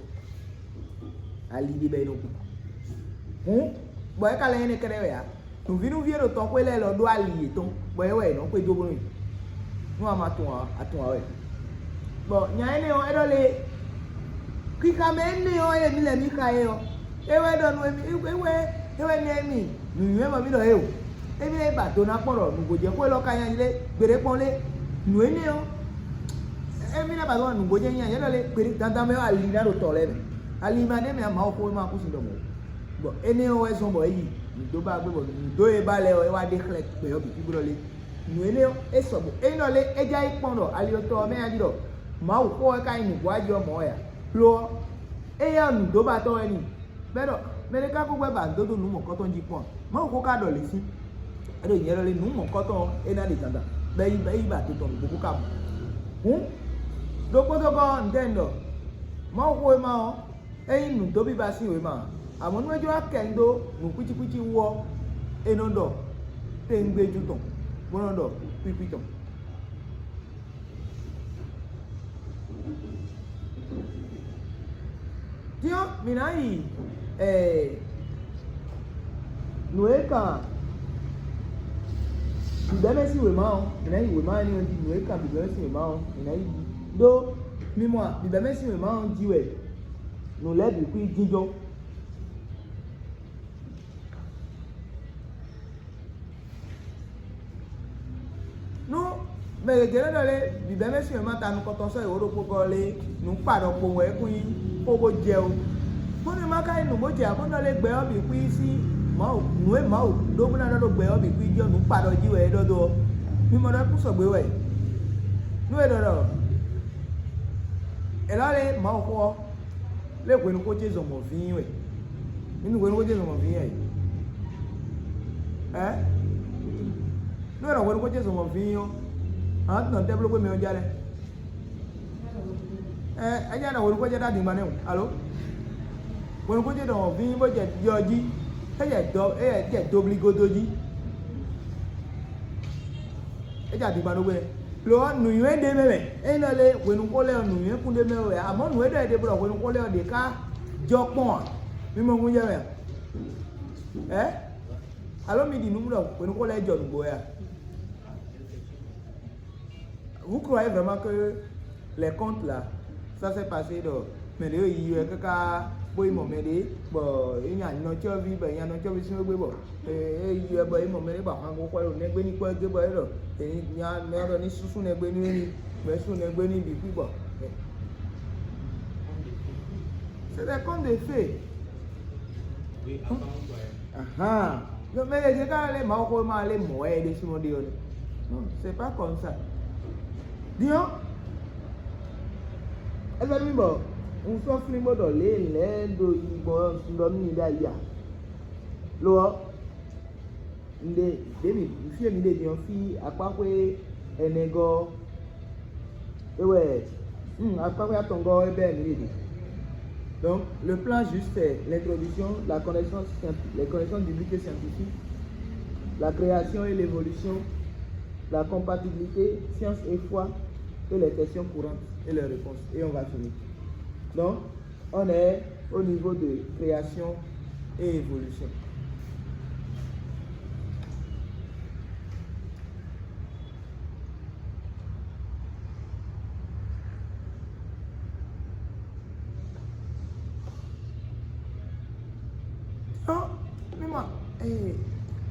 Ali ɖé bɔ è nɔ gbɔn. Hǔn, bɔ é ka lɛ́ nyí énɛ́ kɛ́ɖɛ́ wɛ ǎ. Nǔvínúví e ɖo tɔxwé lɛ́ɛ lɔ ɖó ali yětɔn, bɔ é wɛ è nɔ xwedó bónú yi. Nú a ma tunwun ǎ, a tunwun ǎ wɛ. Bɔ nya énɛ́ ɔ́, é ɖɔ lé xixa mɛ énɛ́ ɔ́ e mǐ lɛ́ mǐ xa é ɔ́, é wɛ ɖɔ nú émí é wɛ é wɛ ná émí nǔnywɛ́ bɔ mǐ ɖɔ é o. Émí lɛ́ ba do ná kpɔ́n ɖɔ nǔgbó jɛ xó élɔ́ ka nya lé gbeɖé kpɔ́n lé. Nǔ énɛ́ ɔ́, émí lɛ́ ba do nǔgbó jɛ nya yě ɖɔ lé gbeɖé dandan mɛ ɔ́ ali ná ɖo tɔ lɛ́ɛ mɛ. Ali ma ɖé mɛ Mawuxówéma kú sin ɖɔ mɔ̌. Bɔ énɛ́ ɔ́ wɛ zɔ́n bɔ é yi nǔdóbá gbé bɔ nǔdó e ba lɛ́ɛ ɔ́ é wá ɖe xlɛ́ gbɛ ɔ́ bǐ fí bó ɖɔ lé. Nǔ énɛ́ ɔ́, é sɔgbe. Ényí ɖɔ lé é já yi kpɔ́n ɖɔ alilotɔ ɔ́ mɛ nya jí ɖɔ Mawuxó ɔ́ ka nyí nǔgbó ají ɔ́ mɔ̌ wɛ ǎ. Lo ɔ́, éyɛ́ ɔ́ nǔdóbatɔ́ wɛ n'i. Bɔ é ɖɔ mɛ ɖé ka ko gbɛ́ ba nǔ dó dó nǔ mɔ̌kɔtɔn jí kpɔ́n a? Mawuxó ka ɖɔ lě sín. É ɖo nyɛ ɖɔ lé nǔ mɔ̌kɔtɔn ɔ́, é ná ɖe dandan, bɔ é yi bɔ é yi ba to tɔn nǔgbó bó ka mɔ. Hǔn, ɖokpónɔ gɔ́ ɔ́, ntɛ́ un ɖɔ? Mawuxówéma ɔ́, é nyí nǔdóbíba sín wěma ǎ. Amɔ̌ nú é jló ná kɛ un dó nǔ kwítíkwítí wú ɔ́, è nɔ ɖɔ tewungbejú tɔn, bó nɔ ɖɔ kwíkwí tɔn. Din ɔ́, mǐ ná yi nǔ e kan bǐbɛ́mɛ sín wěma ɔ́, mǐ ná yi wěma énɛ́ ɔ́ jí. Nǔ e kan bǐbɛ́mɛ sín wěma ɔ́, mǐ ná yi jí. Ɖó mi mɔ a, bǐbɛ́mɛ sín wěma ɔ́ jí wɛ nǔ lɛ́ɛ bǐ xwí jínjɔ́n. Nú mɛ gěgé lɛ́ɛ ɖɔ lé bǐbɛ́mɛ sín wěma ta nukɔntɔn sɔ́ yě wǒ ɖokpó gɔ́ lé, nǔ kpa ɖɔ kpowun wɛ é kún nyí xó bó jɛ ó. Bónú é ma ka nyí nǔ bó jɛ ǎ, bó nɔ lé gbɛ ɔ́ bǐ xwí sín Mawu nǔ e Mawu ɖó bó ná ɖɔ ɖó gbɛ ɔ́ bǐ xwí jí ɔ́, nǔ kpa ɖɔ jí wɛ é ɖɔ dó ɔ́, mi mɔ ɖɔ é kún sɔgbe wɛ. Nú è ɖɔ ɖɔ è lɔ́ lé Mawuxó ɔ́, lé hwenuxó ce zɔn mɔ̌ vǐin wɛ. Mi nu hwenuxó ce zɔn mɔ̌ vǐin wɛ. Ɛ? Nú è ɖɔ hwenuxó ce zɔn mɔ̌ vǐin ɔ́, a nǎ tunwun tɛ́ bló xwé mɛ ɔ́ já lɛ́ɛ. Ɛ é jɛ ɖɔ hwenuxó ce ɖó adingban nɛ́ o, alo? Hwenuxó ce ɖɔ mɔ̌ vǐin bó jɛ ɖiɔ jí, é jɛ dɔ é jɛ doblígodo jí. É jɛ adingban ɖó gbé. Lo ɔ́, nǔnywɛ́ ɖé mɛ mɛ. Ényí nɔ lé hwenuxó lɛ́ɛ ɔ́, nǔnywɛ́ kún ɖé mɛ wɛ. Amɔ̌ nǔ e ɖɔ è ɖe blɔ hwenuxó lɛ́ɛ ɔ́ ɖě ká jɔ kpɔ́n a? Mi mɔ nukúnnú jɛ mɛ a? Ɛ? Alo mi ɖi nǔ ɖɔ hwenuxó lɛ́ɛ jɔ nǔgbó wɛ a? Vous croyez vraiment que les contes là, ça s'est passé ɖɔ mɛ ɖě yi wɛ káká Bó yi mɔ mɛ ɖé, bɔ é nya nɔcɔ́ví, bɔ é nya nɔcɔ́ví sín xwé gbe, bɔ é yi wɛ bɔ é mɔ mɛ ɖé bɔ ahwan ko xwɛ ɖo nɛgbé ní kpɔ́ gé, bɔ é ɖɔ é nya mɛ ɔ́ ɖɔ ní súsú nɛgbé ní ní, bɔ é sú nɛgbé ní bǐ kú bɔ. C'est des contes de fées. Ahan. Donc, mais les gars, les Marocains, les Marocains, les Marocains, non, c'est pas comme ça. Dis donc, ɛ fɛ mi bɔ un sɔ́ flín bó ɖɔ lě e lɛ̌ ɖo yi gbɔn ɔ́, un ɖɔ nú mi ɖ'ayǐ ǎ. Lo ɔ́, un ɖe ɖě mi fí e mi ɖe din ɔ́, fí akpáxwé ɛnɛgɔ́ ɔ́, é wɛ, hmm, akpáxwé atɔngɔ́ ɔ́, é bɛ́ mi ɖe din. Donc, le plan juste, c'est l'introduction, la connaissance, scienti- les connaissances bibliques et scientifiques, la création et l'évolution, la compatibilité, science et foi, et les questions courantes et leurs réponses. Et on va finir. Donc, on est au niveau de création et évolution. Ɔ́, mi ma, ee,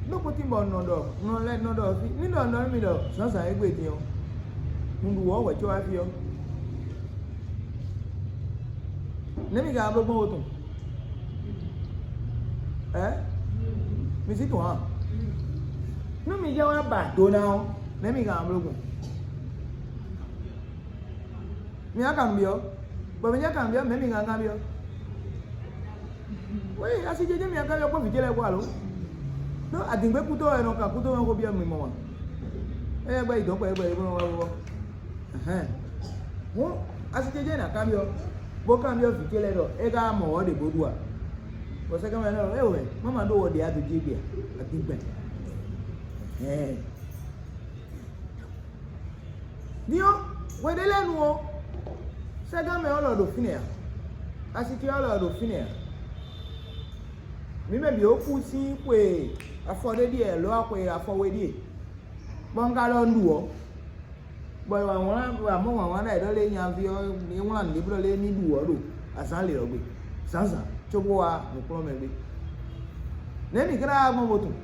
ɖó kpótín bɔ nɔ ɖɔ, nɔ lɛ́ nɔ ɖɔ fí, ní ɖɔ nɔ mi ɖɔ zǎnzǎn e gbe din ɔ́, nǔɖuɖu ɔ́ wɛ có wá fí ɔ́. Nɛ̌ mi ka bló gbɔn wo tɔn? Ɛ? Mi sí tɔn a? Nú mi jẹ́ wá ba do ná ɔ́, nɛ̌ mi ka bló gbɔn? Mi á kan byɔ́, bɔ mi jẹ́ kan byɔ́, mɛ̌ mi ka kan byɔ́? Oui, asi jɛjɛ mi á kan byɔ́ kpɔ́n vǐ ce lɛ́ɛ kpó alo? Ɖó adǐngbé kútɔ́ wɛ nɔ kan kútɔ́ wɛ xó byɔ́ mi mɔ wǎn. Ɛ gbɛ yi dɔ̌n kpɛ gbɛ yi bó nɔ wá wíwọ́. Hɛn. Hǔn, asi ce jɛ nǎ kanbyɔ́, bó kanbyɔ́ vǐ ce lɛ́ɛ ɖɔ é ka mɔ wɔ̌ ɖě bó ɖu a? Bɔ sɛ́kɛ́mɛ lɛ́ɛ ɖɔ: "Éwɛ, má ma ɖó wɔ ɖě a dǒ jí égbé a? Adígbɛn." Hɛn. Din ɔ́, hwe ɖé lɛ́ɛ nu ɔ́, sɛ́gán mɛ ɔ́ lɔ ɖo fínɛ́ ǎ. Asi ce ɔ́ lɔ ɖo fínɛ́ ǎ. Mǐ mɛ bǐ ó kú sín xwe afɔ ɖé ɖíe, lɔ̌ axwe afɔ we ɖíe. Bɔ un ka ɖɔ un ɖu ɔ́, bɔ wǎnwlán amɔ̌ wǎnwlán ɖɔ è ɖɔ lé nyaví ɔ́, é wlán nǔɖé blɔ́ lé ní ɖu ɔ́ ɖo azǎn lě ɔ́ gbe, zǎnzǎn cóbó wá nǔkplɔ́nmɛ gbe. Nɛ̌ mǐ ka ná wá gbɔn bo tunwun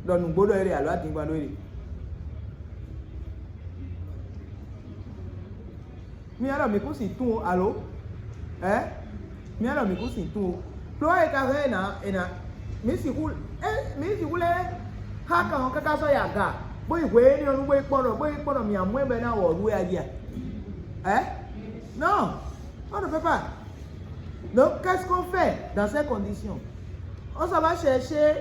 ɖɔ nǔgbó ɖɔ é ɖe alo adingban ɖɔ é ɖe? Mi ylɔ́ mǐ kún sin tunwun o, alo? Ɛ? Mi ylɔ́ mǐ kún sin tunwun o. Ɖó e ka hɛn ena ena mǐ sixú ɛ mǐ sixú lɛ́ xá kan ɔ́ káká sɔ́ yi aga, bó yi hwe énɛ́ ɔ́ nú bó yi kpɔ́n ɖɔ bó yi kpɔ́n ɖɔ mǐ amú ɛ bɔ é ná wɔ nǔ e a jí a? Ɛ? Non, on ne peut pas. Donc, qu'est-ce qu'on fait dans ces conditions? On s'en va chercher,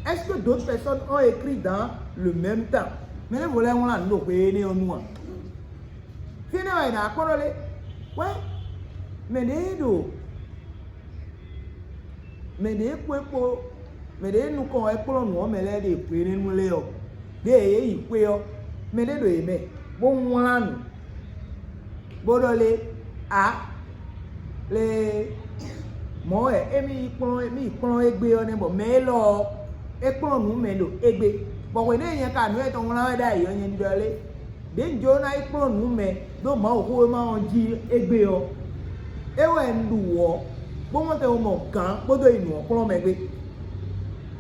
est-ce que d'autres personnes ont écrit dans le même temps? Mais les volets ont la nous. Fínɛ́ wɛ è nǎ kpɔ́n ɖɔ lé? Wɛ mɛ ɖě ɖo mɛ ɖě kpó é kpó mɛ ɖě nukɔn wɛ é kplɔ́n nǔ ɔ́ mɛ lɛ́ɛ ɖe hwenɛ́nu lɛ́ɛ ɔ́, ɖěe yě yi xwé ɔ́, mɛ ɖé ɖo yě mɛ bó wlán nǔ, bó ɖɔ lé: "A, lé mɔ̌ wɛ émí yi kplɔ́n émí yi kplɔ́n égbé ɔ́ nɛ́, bɔ mɛ élɔ́ ɔ́, é kplɔ́n nǔ mɛ ɖo égbé, bɔ hwenɛ́ e nyɛ ka nǔ etɔn wlán wɛ ɖ'ayǐ ɔ́, nyɛ ɖiɖɔ lé?" Ɖě un jló ná yi kplɔ́n nǔ mɛ ɖó Mawuxówéma ɔ́ jí égbé ɔ́, é wɛ un ɖu wɔ̌, bó mɔ tɛn mɔ gǎn kpódó yi nǔ ɔ́ kplɔ́n mɛ gbé.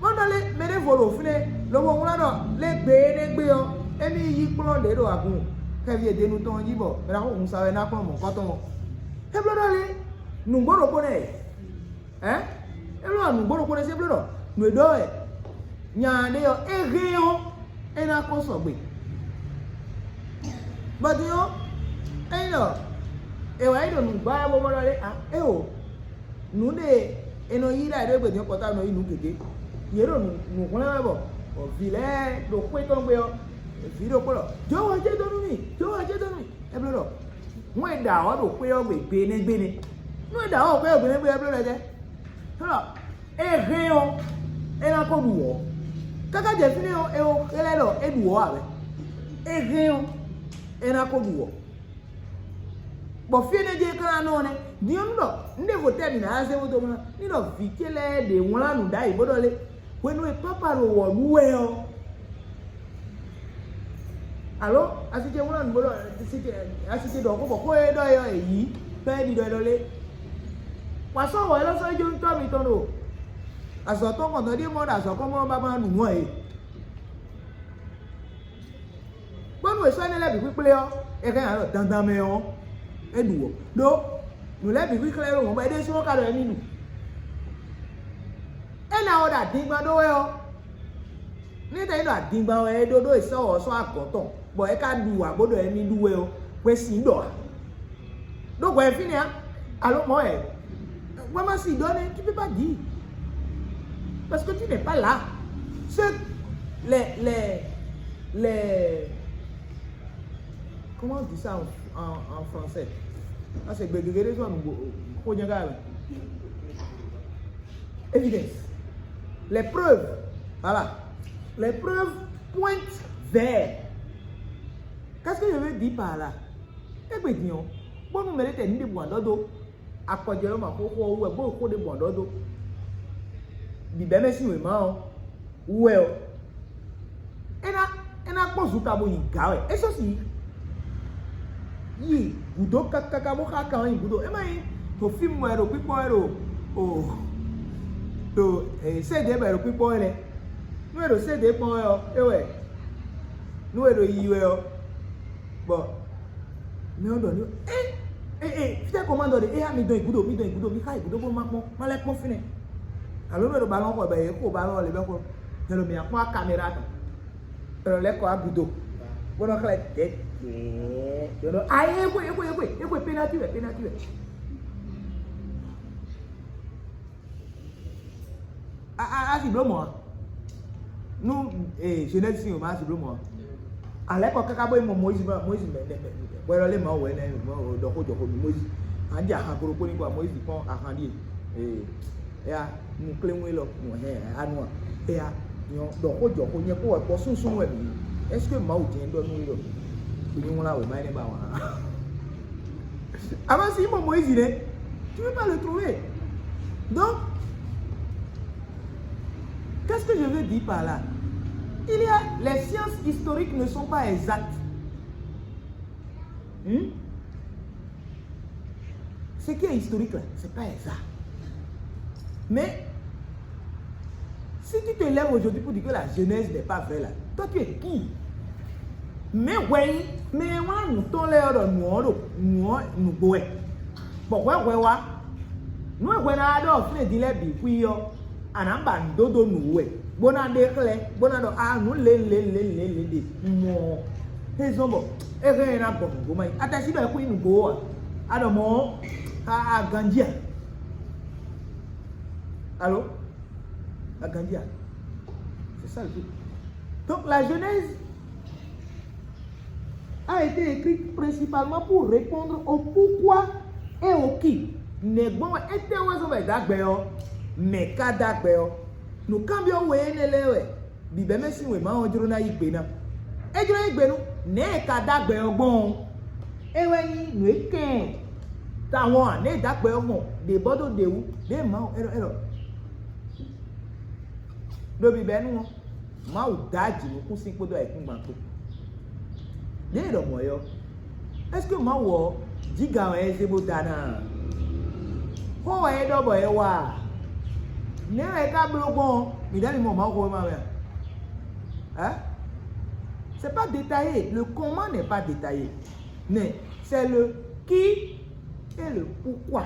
Bó nɔ lé mɛ ɖěvo ɖo fínɛ́, lobo wlán ɖɔ lé gbe énɛ́ gbe ɔ́, émí yí kplɔ́n ɖě ɖo agun xɛvi e denu tɔn ɔ́ jí bɔ mɛ ná xo hun sa wɛ ná kplɔ́n mɔ̌kɔ́tɔn ɔ́. É bló ɖɔ lé nǔgbó ɖokpó nɛ́. Ɛ? É ɖɔ nǔgbó ɖokpó ɖé sɛ́ bló ɖɔ nǔ e ɖɔ wɛ nya ɖé ɔ́, é hɛn ɔ́, é ná kó sɔgbe. Bɔ din ɔ́, ényí ɖɔ è wǎ yi ɖo nǔgbá wɛ bó mɔ ɖɔ lé a, éwo, nǔ ɖe è nɔ yí ɖa ɖé gbedun kpɔtá nɔ yí nǔ gěgé. Yě ɖo nǔ hwlɛ́n wɛ bɔ vǐ lɛ́ɛ ɖo xwé tɔn gbe ɔ́, vǐ ɖokpó ɖɔ: "Jǒ wɔ jé dó nú mì, jǒ wɔ jé dó nú mì." É bló ɖɔ hǔn e ɖa ɔ́ ɖo xwé ɔ́ gbe gbenɛgbénɛ. Nú e ɖa ɔ́ ɖo xwé ɔ́ gbenɛgbénɛ é bló lɛ́ jɛ. Tɔ́ ɖɔ é hɛn ɔ́, é ná ko ɖu wɔ̌. Káká jɛ fínɛ́ ɔ́, é xlɛ́ ɖɔ é ɖu wɔ̌ ǎ wɛ. É hɛn ɔ́, é ná ko ɖu wɔ̌. Bɔ fí énɛ́ jɛ́n é ka ná nɔ ɔ́ nɛ́, din ɔ́ nú ɖɔ un ɖěvo tɛ́ mǐ ná zé bó dó mlá, ní ɖɔ vǐ ce lɛ́ɛ ɖě wlán nǔ ɖ'ayǐ bó ɖɔ lé: "Hwenu e pápá ɖo wɔ̌ ɖu wɛ ɔ́." Alo asi ce wlán nǔ bó ɖɔ asi ce asi ce ɖɔ xó bɔ xó e ɖɔ é ɔ́ è yǐ. Tɔ́ e ɖiɖɔ ɖɔ lé? Wǎ sɔ́ wɔ élɔ́ sɔ́ yi jó nú tɔ́ mitɔn ɖo azɔ̌ tɔn kɔn dɔ̌ ɖíe mɔ ɖo azɔ̌ kɔn mɔ ba ma ɖu nǔ ǎ é. Bónú è sɔ́ énɛ́ lɛ́ɛ bǐ xwíxlé ɔ́, è hɛn alɔ dandan mɛ ɔ́, é ɖu ɔ́. Ɖó nǔ lɛ́ɛ bǐ xwíxlé ɖo mɔ̌ bɔ é ɖésú ɔ́ ka ɖɔ émí ɖu. É ná ɔ́ ɖo adingban ɖó wɛ ɔ́, ní é tɛ́ nyí ɖɔ adingban wɛ é ɖó ɖó è sɔ́ ɔ́ sɔ́ agɔ̌ tɔn, bɔ é ka ɖu ǎ bó ɖɔ émí ɖu wɛ ɔ́, hwesí ɖɔ ǎ. Ɖó hwɛ fínɛ́ ǎ, alo mɔ̌ wɛ? Wɛ ma si ɖɔ nɛ́, tu peux pas dire. Parce que tu n'es pas là. Ce, les, les, les, comment on dit ça en, en, en français? Ah, c'est gbegegere soit nous, faut dire, évidence. Les preuves, voilà. Les preuves pointent vers. Qu'est-ce que je veux dire par là? Égbé din ɔ́, bónú mɛ ɖé tɛ ní ɖěbǔ ǎ ɖɔ dó akɔjɔ́ ma xóxó ɔ́ wú wɛ, bó xó ɖěbǔ ǎ ɖɔ dó bǐbɛ́ mɛ sín wěma ɔ́ wú wɛ ɔ́, é ná é ná kpɔ́n zunta bó yi gǎ wɛ. É sɔ́ si yi gǔdo káká bó xá kan ɔ́ yi gǔdo. É má nyí ɖo fímu wɛ ɖo kpíkpɔ́n wɛ ɖo o ɖo sédě bɔ è ɖo kpíkpɔ́n wɛ nɛ́. Nú è ɖo sédě kpɔ́n wɛ ɔ́, é wɛ. Nú è ɖo yiyi wɛ ɔ́, bɔ mɛ ɔ́ ɖɔ n'i ɛ ɛ ɛ fítɛ́ kɔmándɔ ɖe é yá mi dɔn yi gúdo, mi dɔn yi gúdo, mi xá yi gúdo bó má kpɔ́n, má lɛ́ kpɔ́n fínɛ́. Alo nú è ɖo balɔn xɔ bɛ yě xo balɔn lě bɛ xo, yɛ ɖo mǐ akpɔ́n wá kaméra tɔn, yɛ ɖo lɛ́ kɔ wá gúdo, bó nɔ xlɛ́ dɛ̌dɛ̌, yɛ ɖɔ ayé é xwe é xwe é xwe é xwe pénalti wɛ pénalti wɛ. A a a si bló mɔ̌ a? Nú ee Genèse sin o ma si bló mɔ̌ a? Alɛ̌ kɔ káká bó yi mɔ Moyizi bɔ Moyizi mɛ mɛ mɛ hwɛ lɔ lé Mawu wɛ nɛ ɖɔ xó jɔ xó nú Moyizi. A ɖi ahan kolo kpó ní kɔ Moyizi kpɔ́n ahan ɖíe. Ee eya nu kléwún élɔ nu hɛn anu a? Eya nyɔ ɖɔ xó jɔ xó nyɛ kó wɛ kpɔ súnsún wɛ mǐ. Est-ce que Mawu jɛn ɖɔ nú élɔ? Kò ní wlá wɛ ma énɛ́ ba wǎ. Avant si mɔ Moyizi nɛ, tu peux pas le trouver. Donc, qu'est-ce que je veux dire par là? Il y a, les sciences historiques ne sont pas exactes. Hmm? Ce qui est historique là, c'est pas exact. Mais si tu te lèves aujourd'hui pour dire que la Genèse n'est pas vraie là, toi tu es qui? Mɛ hwɛ nyí mɛ e wlán nǔ tɔn lɛ́ɛ ɔ́ ɖɔ nǔ ɔ́ ɖo nǔ ɔ́ nǔgbó wɛ, bɔ hwɛ hwɛ wá. Nǔ e hwɛ ná wá ɖɔ fínɛ́ din lɛ́ɛ bǐ xwí ɔ́, a nǎ ba nǔ dó dó nǔ wú wɛ, bó ná ɖe xlɛ́, bó ná ɖɔ a nǔ lě lě lě lě lě ɖe mɔ ɔ́, é zɔ́n bɔ é hɛn ɛ ná gbɔ nǔgbó má yi. A tɛ sí ɖɔ é xwí nǔgbó ɔ́ a? A ɖɔ mɔ ɔ́, a a ganjí a? Alo? A ganjí a? C'est ça le truc. Donc la Genèse a été écrite principalement pour répondre au pourquoi et au qui. Nɛ̌ gbɔn wɛ étɛ́ wɛ zɔn bɔ è dó agbɛ ɔ́? Mɛ̌ ka dó agbɛ ɔ́? Nǔkanbyɔ́ we énɛ́ lɛ́ɛ wɛ bǐbɛ́mɛ sín wěma ɔ́ jló ná yí gbe ná. É jló yí gbe nú nɛ̌ è ka dó agbɛ ɔ́ gbɔn ɔ́? É wɛ nyí nǔ e kɛn tawɔn a nɛ̌ è dó agbɛ ɔ́ gbɔn ɖě bɔ dó ɖě wú ɖě Mawu élɔ́ élɔ́ ɖo bǐbɛ́nu ɔ́. Mawu dó ajǐnukúnsin kpódó ayǐkúngban kpó. Ɖěe ɖɔ mɔ̌ é ɔ́, est-ce que Mawu ɔ́ jíga wɛ é zé bó da ná a? Xó wɛ é ɖɔ bɔ é wa a? Nɛ̌ wɛ é ka bló gbɔn ɔ́, mǐ ná ní mɔ Mawu xó e ma wɛ a? Hein? C'est pas détaillé. Le comment n'est pas détaillé. Mais c'est le qui et le pourquoi.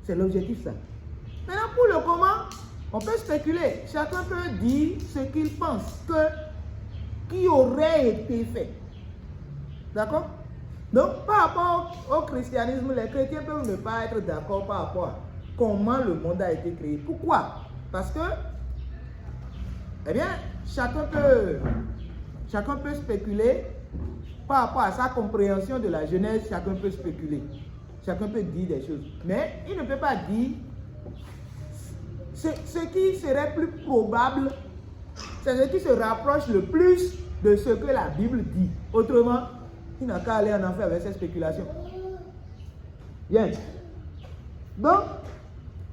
C'est l'objectif, ça. Maintenant, pour le comment, on peut spéculer. Chacun peut dire ce qu'il pense que, qui aurait été fait. D'accord? Donc, par rapport au christianisme, les chrétiens peuvent ne pas être d'accord par rapport à comment le monde a été créé. Pourquoi? Parce que, eh bien, chacun peut, chacun peut spéculer par rapport à sa compréhension de la Genèse, chacun peut spéculer. Chacun peut dire des choses. Mais il ne peut pas dire ce, ce qui serait plus probable, c'est ce qui se rapproche le plus de ce que la Bible dit. Autrement, il n'a qu'à aller en enfer avec ses spéculations. Bien. Donc,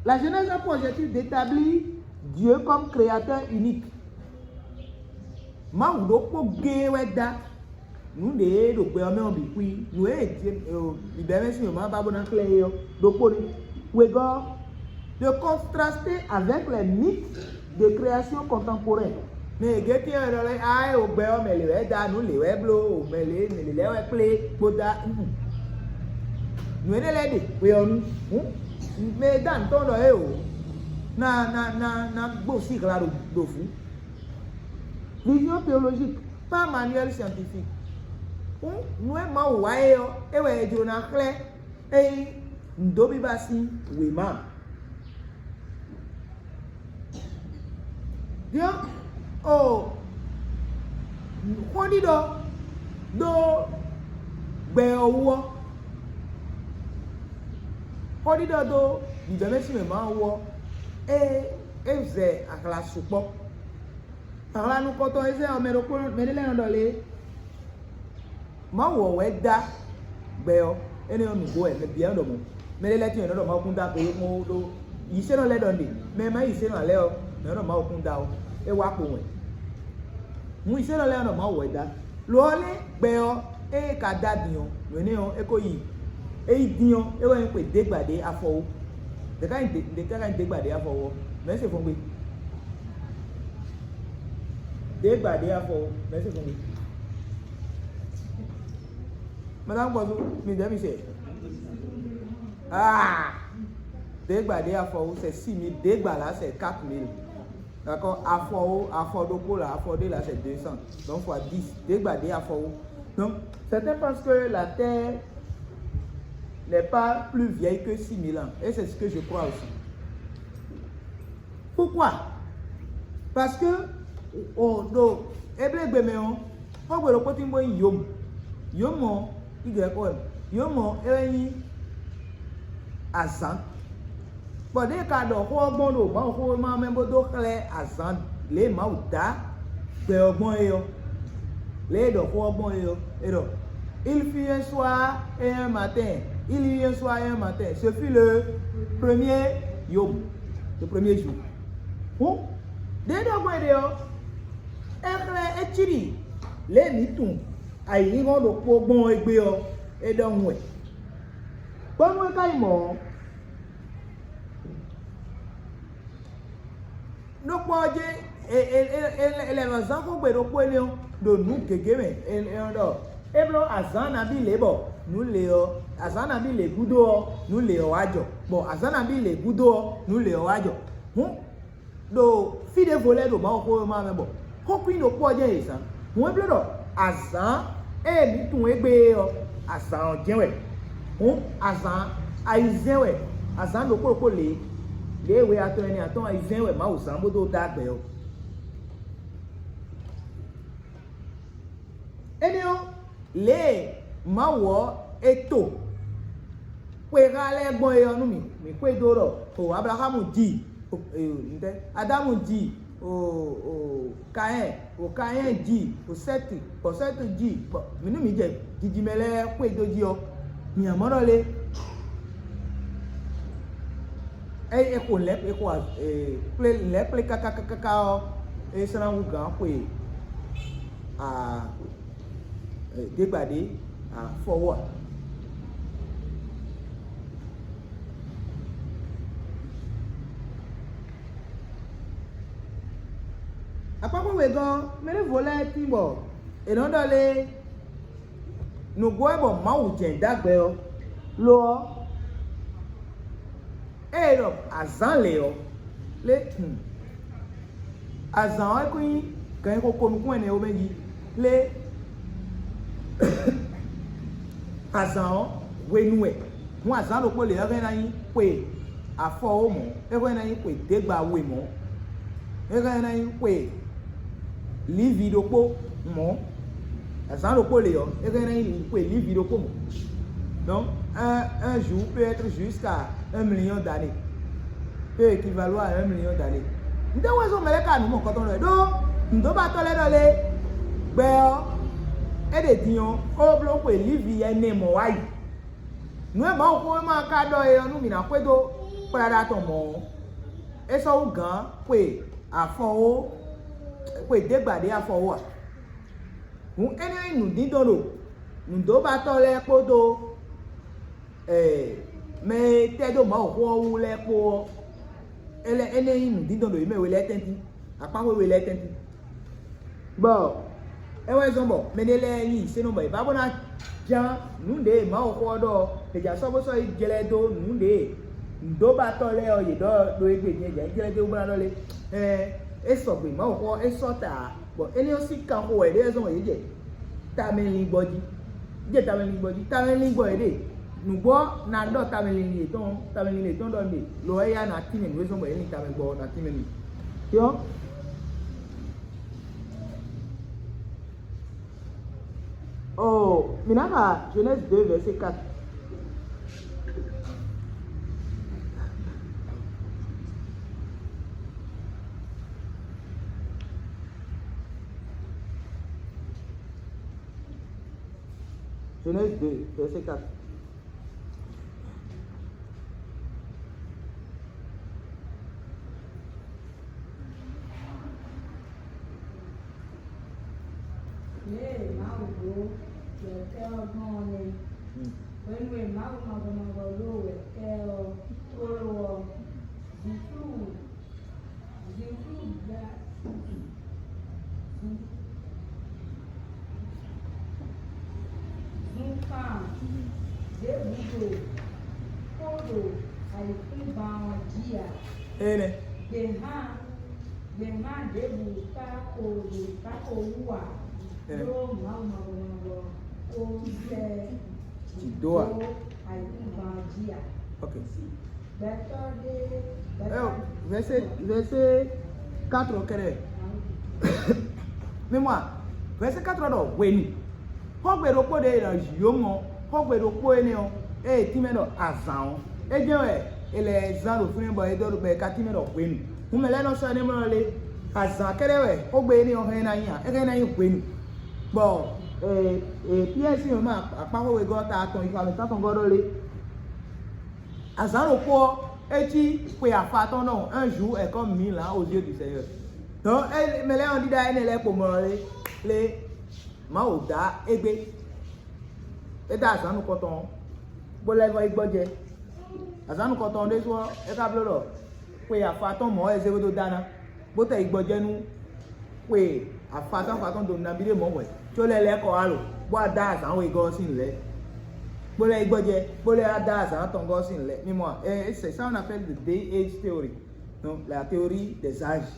la Genèse a pour objectif d'établir Dieu comme créateur unique. Mawu ɖokpó géé wɛ dá Nǔ ɖě e ɖo gbɛ ɔ́ mɛ ɔ́ bǐ xwí. Nǔ e bǐbɛ́mɛ sín wěma ba bó ná xlɛ́ é ɔ́, ɖokpó ní. Wegɔ́, de contraster avec les mythes de création contemporaine. Mɛ e gětɛn ɔ́ ɖɔ lɛ́ɛ, a é o gbɛ ɔ́ mɛ lě wɛ da, nǔ lě wɛ bló, o mɛ lě mɛ lě lɛ́ɛ wɛ kplé kpó da. Nǔ énɛ́ lɛ́ɛ ɖe hwe ɔ́ nu. Hǔn, mɛ e dó anǔ tɔn ɖɔ é o, ná ná ná ná gbó sí hla ɖo ɖo vǔ. Vision théologique, pas manuel scientifique. Hǔn nǔ e Mawu wa é ɔ́, é wɛ è jló ná xlɛ́ ényí nǔdóbíbá sín wěma. Diɔ o xɔ́ɖiɖɔ ɖó gbɛ ɔ́ wú ɔ́, xɔ́ɖiɖɔ ɖó bǐbɛ́mɛ sín wěma ɔ́ wú ɔ́, é é zɛ ahla sukpɔ́. Ahla nukɔntɔn Ezée ɔ́, mɛ ɖokpó mɛ ɖé lɛ́ɛ nɔ ɖɔ lě, Mawu ɔ́ wɛ dá gbɛ ɔ́, énɛ́ ɔ́ nǔgbó wɛ mɛ bǐ wɛ nɔ ɖɔ mɔ̌. Mɛ ɖé lɛ́ɛ tɔn è nɔ ɖɔ Mawu kún dá gbe mɔ ɖó yisenɔ lɛ́ɛ ɖɔ nɖe, mɛ e ma nyí yisenɔ ǎ lɛ́ɛ ɔ́, mɛ nɔ ɖɔ Mawu kún dá ɔ́, é wá kpowun wɛ. Hǔn yisenɔ lɛ́ɛ nɔ ɖɔ Mawu wɛ dá. Lo ɔ́ lɛ́ɛ gbɛ ɔ́, ée ka dá din ɔ́, nǔ énɛ́ ɔ́, é ko yi. É yi din ɔ́, é wɛ nyí xwe dě gba ɖě afɔ wú. Ɖě ká nyí dě ɖě ká nyí dě gba ɖě afɔ wú ɔ́, mɛ̌ se fɔn gbe? Dě gba ɖě afɔ wú, mɛ̌ se fɔn gbe? Madame Gbɔzú, mi dɛ mi se. Ah! Dě gba ɖě afɔ wú, c'est six mille, dě gba là, c'est quatre mille. D'accord? Afɔ wú, afɔ ɖokpó là, afɔ ɖé là, c'est deux cents. Donc fois dix. Dě gba ɖě afɔ wú. Donc, certains pensent que la terre n'est pas plus vieille que six mille ans. Et c'est ce que je crois aussi. Pourquoi? Parce que o ɖo Hébrée gbe mɛ ɔ́, xɔ́gbe ɖokpó tín bó nyí yǒm. Yǒm ɔ́, Y O M. Yǒm ɔ́, é wɛ nyí azǎn. Bɔ ɖěe ka ɖɔ xó ɔ́ gbɔn ɖo Mawuxówéma ɔ́ mɛ bó dó xlɛ́ azǎn lě e Mawu dá gbɛ ɔ́ gbɔn é ɔ́, lě e ɖɔ xó ɔ́ gbɔn é ɔ́, é ɖɔ: Il fit un soir et un matin, il y eut un soir et un matin, ce fut le premier yom, le premier jour. Hǔn, ɖě e ɖɔ gbɔn é ɖe ɔ́, é xlɛ́ é cí ɖi lě e mǐ tunwun ayǐhínhɔ́n ɖokpó gbɔn é gbé ɔ́, é ɖɔhun wɛ. Bónú é ka nyí mɔ̌ ɔ́, ɖokpó ɔ́ jɛ́n è è è è è lɛ̌ nɔ zán xógbe ɖokpó énɛ́ ɔ́ ɖo nǔ gěgé mɛ. È è nɔ ɖɔ é bló azǎn nabí lě bɔ nǔ lě ɔ́, azǎn nabí lě gúdo ɔ́, nǔ lě ɔ́ wá jɔ, bɔ azǎn nabí lě gúdo ɔ́, nǔ lě ɔ́ wá jɔ. Hǔn ɖo fí ɖěvo lɛ́ɛ ɖo Mawuxówéma ɔ́ mɛ bɔ xókwín ɖokpó ɔ́ jɛ́n è zǎn. Hǔn é bló ɖɔ azǎn e mǐ tunwun égbé é ɔ́, azǎn ɔ́ jɛ́n wɛ. Hǔn azǎn ayizɛ́n wɛ, azǎn ɖokpó ɖokpó lě, lě e we atɔn ɛnɛ atɔ́ɔ́n ayizɛ́n wɛ Mawu zán bó dó dó agbɛ ɔ́. Énɛ́ ɔ́, lě e Mawu ɔ́ è to xwéha lɛ́ɛ gbɔn é ɔ́ nú mì, mǐ xwedó ɖɔ o Ablaxámu ji, o ntɛ́, Adámu ji, o o Kayɛ́n, o Kayɛ́n ji, o Sɛ́ti, bɔ Sɛ́ti ji, bɔ mǐ nú mǐ jɛ jijimɛ lɛ́ɛ xwedó jí ɔ́, mǐ ǎ mɔ ɖɔ lé? É é xo lɛ̌ é xo kplé lɛ̌ kplé káká káká ɔ́, é slán hú gǎn xwe a dégbadé afɔwú a? Akpákpá wegɔ́, mɛ ɖěvo lɛ́ɛ tín bɔ è nɔ ɖɔ lé nǔgbó wɛ bɔ Mawu jɛ̌n dó agbɛ ɔ́, lo ɔ́, ée è ɖɔ azǎn lě ɔ́, lé hun. Azǎn ɔ́, é kún nyí gǎn e xo ko nukún ɛnɛ ɔ́ mɛ jí lé? Azǎn ɔ́, hwenu wɛ. Hǔn azǎn ɖokpó lě ɔ́ hɛn ná nyí xwe afɔwó mɔ̌, é hɛn ná nyí xwe děgba we mɔ̌, é hɛn ná nyí xwe lǐvi ɖokpó mɔ̌. Azǎn ɖokpó lě ɔ́, é hɛn ná nyí xwe lǐvi ɖokpó mɔ̌. Donc, un, un jour peut être jusqu'à un million d'années. Peut équivaut à un million d'années. Nde wɛ zɔn mɛ lɛ́ɛ ka nǔ mɔ̌kɔtɔn lɛ́ɛ ɖó nǔdóbatɔ́ lɛ́ɛ ɖɔ lé? Gbɛ ɔ́, é ɖe din ɔ́, ó bló xwe lǐvi ɛnɛ mɔ̌ wá yi. Nǔ e Mawuxówéma ka ɖɔ é ɔ́ nú mǐ ná xwedó kplá ɖa tɔn mɔ̌ ɔ́, é sɔ́ hú gǎn xwe afɔwó, xwe děgba ɖě afɔwó ǎ. Hǔn énɛ́ nyí nǔdíndɔn ɖo nǔdóbatɔ́ lɛ́ɛ kpódó mɛ e tɛ́ dó Mawuxó ɔ́ wú lɛ́ɛ kpó ɔ́, é lɛ́ énɛ́ nyí nǔdíndɔn ɖo yě mɛ we lɛ́ɛ tɛ́ntin, akpáxwé we lɛ́ɛ tɛ́ntin. Bɔ é wɛ zɔ́n bɔ mɛɖé lɛ́ɛ nyi yǐsénɔ bɔ yě ba bó ná ján nǔ ɖě e Mawuxó ɔ́ ɖɔ ɔ́, è jǎ sɔ́ bó sɔ́ yi jlɛ́ dó nǔ ɖě e nǔdóbatɔ́ lɛ́ɛ ɔ́ yě ɖɔ ɖó égbé din é jǎ yi jlɛ́ dó bó ná ɖɔ lé. Ɛɛ, é sɔgbe, Mawuxó ɔ́ é sɔ́ ta ǎ, bɔ énɛ́ ɔ́ sín kanxo wɛ ɖě wɛ zɔ́n bɔ yě jɛ tamɛlingbɔ jí. Jɛ tamɛlingbɔ jí, tamɛlingbɔ yě ɖe. Nǔgbó ɔ́ ná ɖɔ tamɛlinlin yětɔn, tamɛlinlin yětɔn ɖɔ nú lo wɛ yá ná tínmɛ nǔ e zɔ́n bɔ yě lin tamɛ gbɔ ɔ́ ná tínmɛ nú. Yɔ. Oh, mǐ ná xa Genèse deux, verset quatre. Genèse deux, verset quatre. Lě e Mawu ɖó yɛkɛ́ ɔ́ gbɔn ɔ́ nɛ́. Hwenu e Mawu mavɔ mavɔ ɖó yɛkɛ́ ɔ́ tlóló ɔ́, Zisu, Zisu gba zunkan ɖěbǔ ɖo kó ɖo ayǐkúngban ɔ́ jí ǎ. Énɛ́. Gběhan, gběhan ɖěbǔ ka ko ɖo ka ko wú ǎ. Ɖó Mawu mavɔ mavɔ ko sɛ́ dó ayǐkúngban ɔ́ jí ǎ. Ok. Gbɛtɔ́ ɖé, gbɛtɔ́. Verset, verset quatre ɔ́ kɛ́ɖɛ́. Mémoire. Verset quatre ɔ́ ɖɔ hwenu. Xɔ́gbe ɖokpó ɖě è nɔ yǒ mɔ, xɔ́gbe ɖokpó énɛ́ ɔ́, ée è tínmɛ ɖɔ azǎn ɔ́, é jɛ́n wɛ è lɛ zán ɖo fínɛ́ bɔ é ɖɔ bɔ è ka tínmɛ ɖɔ hwenu. Hun mɛ lɛ́ɛ nɔ sɔ́ énɛ́ mlɔ́ lé? Azǎn kɛ́ɖɛ́ wɛ xɔ́gbe énɛ́ ɔ́ hɛn ná nyí ǎ, é hɛn ná nyí hwenu. Bɔ Piyɛ́ɛ sín wěma akpáxwé wegɔ́ ta atɔn yi xɔ mǐtɔn tɔn gɔ́ ɖɔ lé? Azǎn ɖokpó ɔ́, é cí xwe afa tɔn ɖɔ un jour est comme mille ans aux yeux du Seigneur. Donc mɛ lɛ́ɛ ɔ́ ɖíɖá énɛ́ lɛ́ɛ kpo mɔ lé lé Mawu dá égbé. É dá azǎn nukɔntɔn ɔ́, bó lɛ́ vɔ yi gbɔjɛ. Azǎn nukɔntɔn ɔ́ ɖésú ɔ́, é ka bló ɖɔ xwe afa tɔn mɔ̌ wɛ é zé xwedó dá ná, bó tɛ yi gbɔjɛ nú xwe afa tɔn afa tɔn ɖo nabí ɖé mɔ̌ hwɛ̌, có lɛ́ lɛ́ kɔ wá lo, bó wá dá azǎn wegɔ́ ɔ́ sín nǔ lɛ́ɛ, bó lɛ́ yi gbɔjɛ, bó lɛ́ wá dá azǎn atɔngɔ́ ɔ́ sín nǔ lɛ́ɛ. Mi mɔ a? Eh, c'est ça on appelle the day age theory. Donc, la théorie des âges.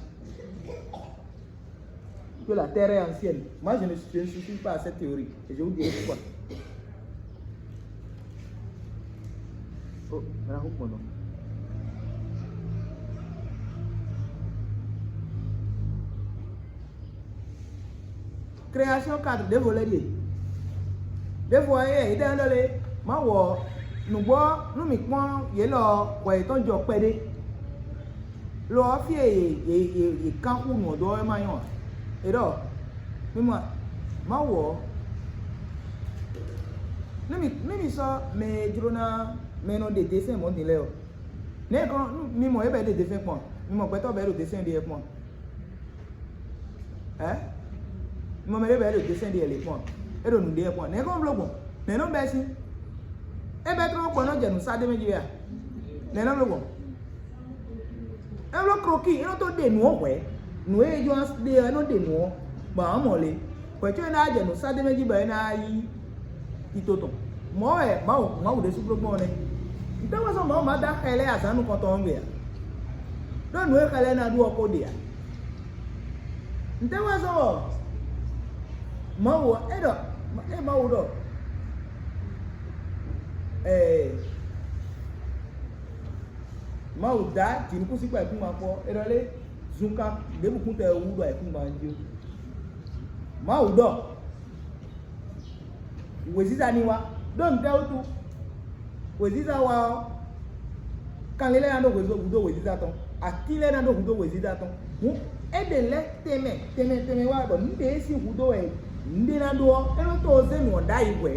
Que la terre est ancienne. Moi, je ne, je ne souscris pas à cette théorie. Et je vous dirai pourquoi. Oh, maintenant, vous prenez. Création quatre ɖěvo lɛ́ɛ ɖíe. Ɖěvo ɔ́, é yě ɖɔ lé, Mawu ɔ́, nǔgbó ɔ́, nú mǐ kpɔ́n yě lɔ ɔ́, hwɛ yětɔn jɔ kpɛɖé. Lo ɔ́, fí e yě yě yě yě kán xú nǔ ɔ́ dó ɔ́ wɛ ma nyɔ́ ǎ. É ɖɔ, mi mɔ Mawu ɔ́, nú mi nú mi sɔ́ mɛ e jló ná mɛ e nɔ ɖe desɛn mɔ̌ din lɛ́ɛ ɔ́, nɛ̌ kɔn mi mɔ yě bɔ é ɖe desɛn kpɔn? Mi mɔ gbɛtɔ́ bɔ é ɖo desɛn ɖe wɛ kpɔn? Ɛ? Mi mɔ mɛ ɖé bɔ é ɖo desɛn ɖe wɛ lě kpɔn? É ɖo nǔ ɖe wɛ kpɔn. Nɛ̌ kɔn bló gbɔn? Nɛ̌ nɔ bɛ́ sín? É bɛ́ tlóló kpɔ́n é nɔ jɛ nǔ sá d'é mɛ jí wɛ a? Nɛ̌ nɔ bló gbɔn? É bló kroki, é nɔ tó ɖe nǔ ɔ́ hwɛ̌. Nǔ e é jɔ ná ɖe ɔ́, é nɔ ɖe nǔ ɔ́, bɔ ǎ mɔ le. Hwɛ̌ có é ná jɛ nǔ sá d'é mɛ jí bɔ é ná yí tito tɔn. Mɔ̌ wɛ Mawu Mawu ɖésú bló gbɔn ɔ́ nɛ́. Ntɛ́ wɛ zɔ́n Mawu ma dó axɛ lɛ́ɛ azǎn nukɔntɔn ɔ́ gbe ǎ? Ɖó nǔ e xɛ lɛ́ɛ ná ɖu ɔ́ ko ɖe ǎ. Ntɛ́ wɛ zɔ́n ɔ́? Mawu ɔ́, é ɖɔ é Mawu ɖɔ ɛɛ Mawu dá jǐnukúnsin kpó ayǐkúngban kpɔ́, é ɖɔ lé zunkan ɖěbǔ kún tɛ wú ɖo ayǐkúngban jí ó. Mawu ɖɔ wěziza ní wá, ɖó nǔtɛ́ wútu? Wěziza wá ɔ́, kanlin lɛ́ɛ ná ɖó hwezó gúdo wěziza tɔn, atín lɛ́ɛ ná ɖó hwezó wěziza tɔn. Hǔn é ɖe lɛ́ tɛnmɛ tɛnmɛ tɛnmɛ wá bɔ nǔɖé e sín hudó wɛ nǔɖé ná ɖó ɔ́, é nɔ tó zé nǔ ɔ́ ɖ'ayǐ hwɛ̌,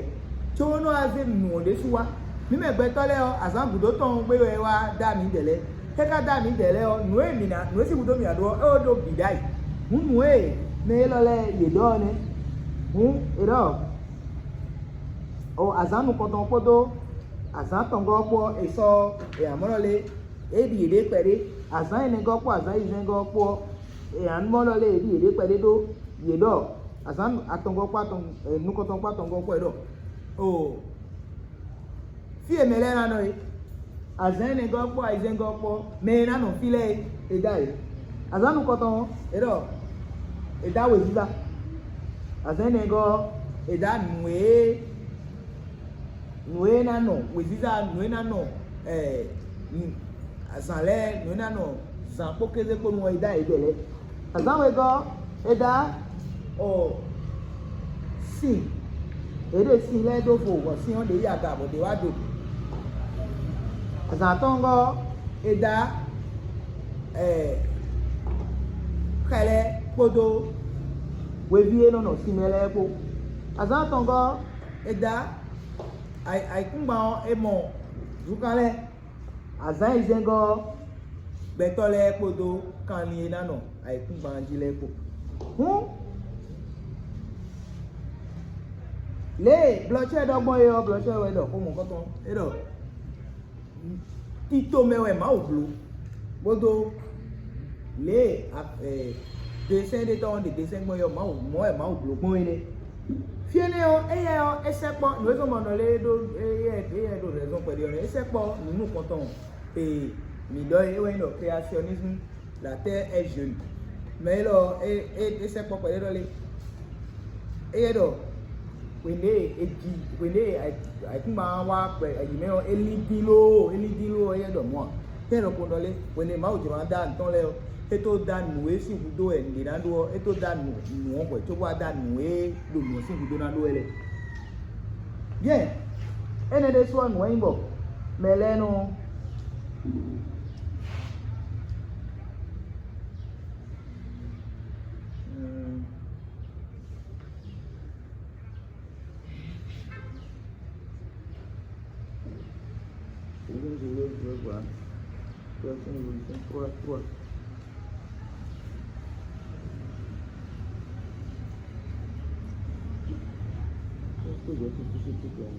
có é nɔ wá zé nǔ ɔ́ ɖésú wá. Mǐ mɛ gbɛtɔ́ lɛ́ɛ ɔ́, azǎn gǔdo tɔn ɔ́ gbé wɛ é wá dá mǐdɛɛ lɛ́ɛ. É ka dá mǐdɛɛ lɛ́ɛ ɔ́, nǔ e mǐ ná nǔ e sín hudó mǐ ná ɖó ɔ́, é wó ɖó bǐ ɖ'ayǐ. Hǔn nǔ e mɛ élɔ́ lɛ́ɛ yě ɖɔ ɔ́ nɛ́. Hǔn è ɖɔ o azǎn nukɔntɔn kpódó azǎn atɔngɔ́ ɔ́ kpó ɔ́, è sɔ́ è amɔ̌ lɔ lé, é ɖi yěɖée kpɛɖé. Azǎn ɛnɛgɔ́ kpó azǎn ayizɛ́ngɔ́ kpó ɔ́, è amɔ̌ lɔ lé è ɖi yěɖée kpɛɖé ɖó yě ɖɔ azǎn atɔngɔ́ kpó atɔn nukɔntɔn kpó atɔngɔ́ kpó è ɖɔ o fí e mɛ lɛ́ɛ ná nɔ é. Azǎn ɛnɛgɔ́ kpó ayizɛ́ngɔ́ kpó mɛ e ná nɔ fí lɛ́ɛ é, è dó ayǐ. Azǎn nukɔntɔn ɔ́, è ɖɔ è dó awe zízá. Azǎn ɛnɛgɔ́ ɔ́, è dó nǔ e nǔ e ná nɔ wěziza, nǔ e ná nɔ ɛ azǎn lɛ́ɛ, nǔ e ná nɔ zǎn kpó kéze kpó nu ɔ́, è dó ayǐ ɖɛ lɛ́ɛ. Azǎn wegɔ́ ɔ́, è dó ɔ sin, è ɖe sin lɛ́ɛ ɖó vo, bɔ sin ɔ́ ɖě yi aga bɔ ɖě wá do. Azǎn atɔngɔ́ ɔ́, è dó ɛ xɛ lɛ́ɛ kpódó hweví e nɔ nɔ sinmɛ lɛ́ɛ kpó. Azǎn atɔngɔ́ ɔ́, è dó ayǐkúngban ɔ́, è mɔ zunkan lɛ́ɛ. Azǎn ayizɛ́ngɔ́ ɔ́, gbɛtɔ́ lɛ́ɛ kpódó kanlin e ná nɔ ayǐkúngban jí lɛ́ɛ kpó. Hǔn lě e blɔ̌cɛ́ ɖɔ gbɔn é ɔ́, blɔ̌cɛ́ wɛ ɖɔ xó mɔ̌kɔtɔn é ɖɔ tito mɛ wɛ Mawu bló, bó dó lě e desɛ́n ɖé tɔn ɖe desɛ́n gbɔn é ɔ́, Mawu mɔ̌ wɛ Mawu bló gbɔn é nɛ́. Fí énɛ́ ɔ́, éyɛ́ ɔ́, é sɛkpɔ́ nǔ e zɔ́n bɔ nɔ lé ɖó éyɛ́ éyɛ́ ɖo rɛ̌zɔn kpɛɖé ɔ́ nɛ́, é sɛkpɔ́ nǔ nukɔntɔn e mǐ ɖɔ é wɛ nyí ɖɔ créationnisme, la terre est jeune. Mɛ élɔ́ é é é sɛkpɔ́ kpɛɖé ɖɔ lé. Éyɛ́ ɖɔ hwenu e è ji hwenu e ayǐkúngban wá gbɛ ayǐ mɛ ɔ́, é lín dín lóó, é lín dín lóó, éyɛ́ ɖɔ mɔ̌ ǎ. Tɛ́ ɖɔhun ɖɔ lé, hwenu e Mawu jló ná dó anutɔn lɛ́ɛ ɔ́, é tó dó nǔ e sín hudó wɛ nǔɖé ná ɖó ɔ́, é tó dó nǔ ɔ́ hwɛ̌ cóbó wá dó nǔ e ɖo nǔ ɔ́ sín hudó ná ɖó wɛ lɛ́ɛ. Bien, énɛ́ ɖésú ɔ́, nǔ wɛ nyí bɔ mɛ lɛ́ɛ nɔ Deuxième journée, je vais voir. Verset trois, trois. Est-ce que j'ai tout ce qui est là?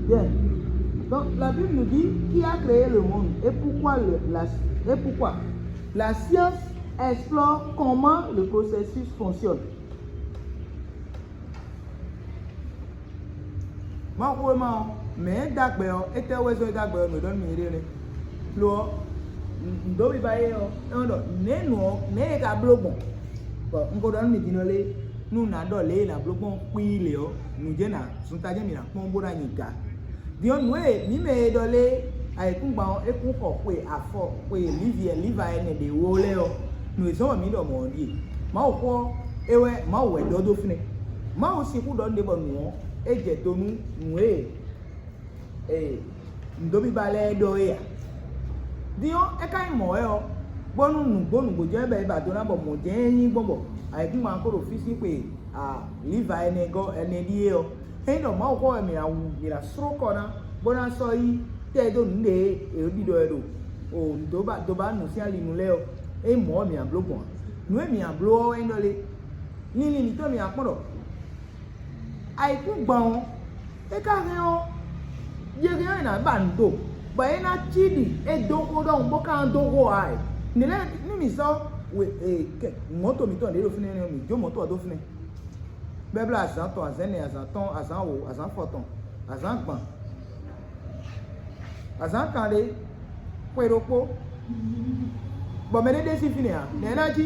Bien. Donc, la Bible nous dit qui a créé le monde et pourquoi le- la, et pourquoi. La science explore comment le processus fonctionne. Mawuxówéma ɔ́, mɛ̌ e dó agbɛ ɔ́, étɛ́ wɛ zɔ́n é dó agbɛ ɔ́, nǔ e ɖɔ nú mì é ɖe nɛ́. Lo ɔ́, nǔ dó wiwa é ɔ́, é nɔ ɖɔ nɛ̌ nǔ ɔ́, nɛ̌ e ka bló gbɔn? Bɔ un ko ɖɔ nú mì din ɔ́ lé, nú nǎ ɖɔ lě e è nǎ bló gbɔn xwíí lě ɔ́, nǔ jɛ́n ná zun tají mǐ ná kpɔ́n bó ná nyi ga. Din ɔ́, nǔ e mǐ mɛ e ɖɔ lé ayǐkúngban ɔ́, é kún xɔ xwe afɔ xwe lǐvǐ lǐva ɛnɛ ɖě wó lɛ́ɛ ɔ́, nǔ e zɔ́n wɛ mǐ ɖɔ mɔ̌ ɔ́ ɖíe: Mawuxó ɔ́, é wɛ Mawu wɛ ɖɔ dó fínɛ́. Mawu sixú ɖɔ nǔɖé bɔ nǔ ɔ́, é jɛ do nú nǔ e ee nǔɖobiba lɛ́ɛ ɖɔ é ǎ. Din ɔ́, é ka nyí mɔ̌ wɛ ɔ́, bónú nǔgbó nǔgbó jɛ́n bɔ è ba do ná bɔ mɔ̌ jɛ́n é nyí gbɔn bɔ ayǐkúngban ko ɖo fí sín xwe lǐva ɛnɛ gɔ́ ɛnɛ ɖíe ɔ́, ényí ɖɔ Mawu xɔ wɛ mǐ ná wú mǐ ná sló kɔ ná, bó ná sɔ́ yí tɛ́ dó nǔɖé e è ɖiɖɔ wɛ ɖo o doba doba nǔ sín ali nu lɛ́ɛ ɔ́, é mɔ̌ wɛ mǐ ná bló gbɔn ǎ. Nǔ e mǐ ná bló ɔ́ wɛ nyí ɖɔ lé? Linlin mǐtɔn mǐ ná kpɔ́n ɖɔ ayǐkúngban ɔ́, é ka hɛn ɔ́, yɛ hɛn ɔ́ è nǎ ba nǔ do, bɔ é ná cí ɖi é dó xó ɖɔhun bó ka ná dó xó ǎ. Nɛ̌ lɛ́ɛ nú mǐ sɔ́ we e kɛ mɔ̌to mǐtɔn ɖě ɖo fínɛ́ nɛ́, mǐ jó mɔ̌to ɔ́ dó fínɛ́. Bɛ́blá azǎn tɔn, azǎn ɛnɛ, azǎn atɔ́ɔ́n, azǎn wǒ, azǎn afɔtɔn, azǎn gban, azǎn kanɖé, xwe ɖokpó, bɔ mɛ ɖé ɖe sín fínɛ́ ǎ, nɛ̌ é ná cí?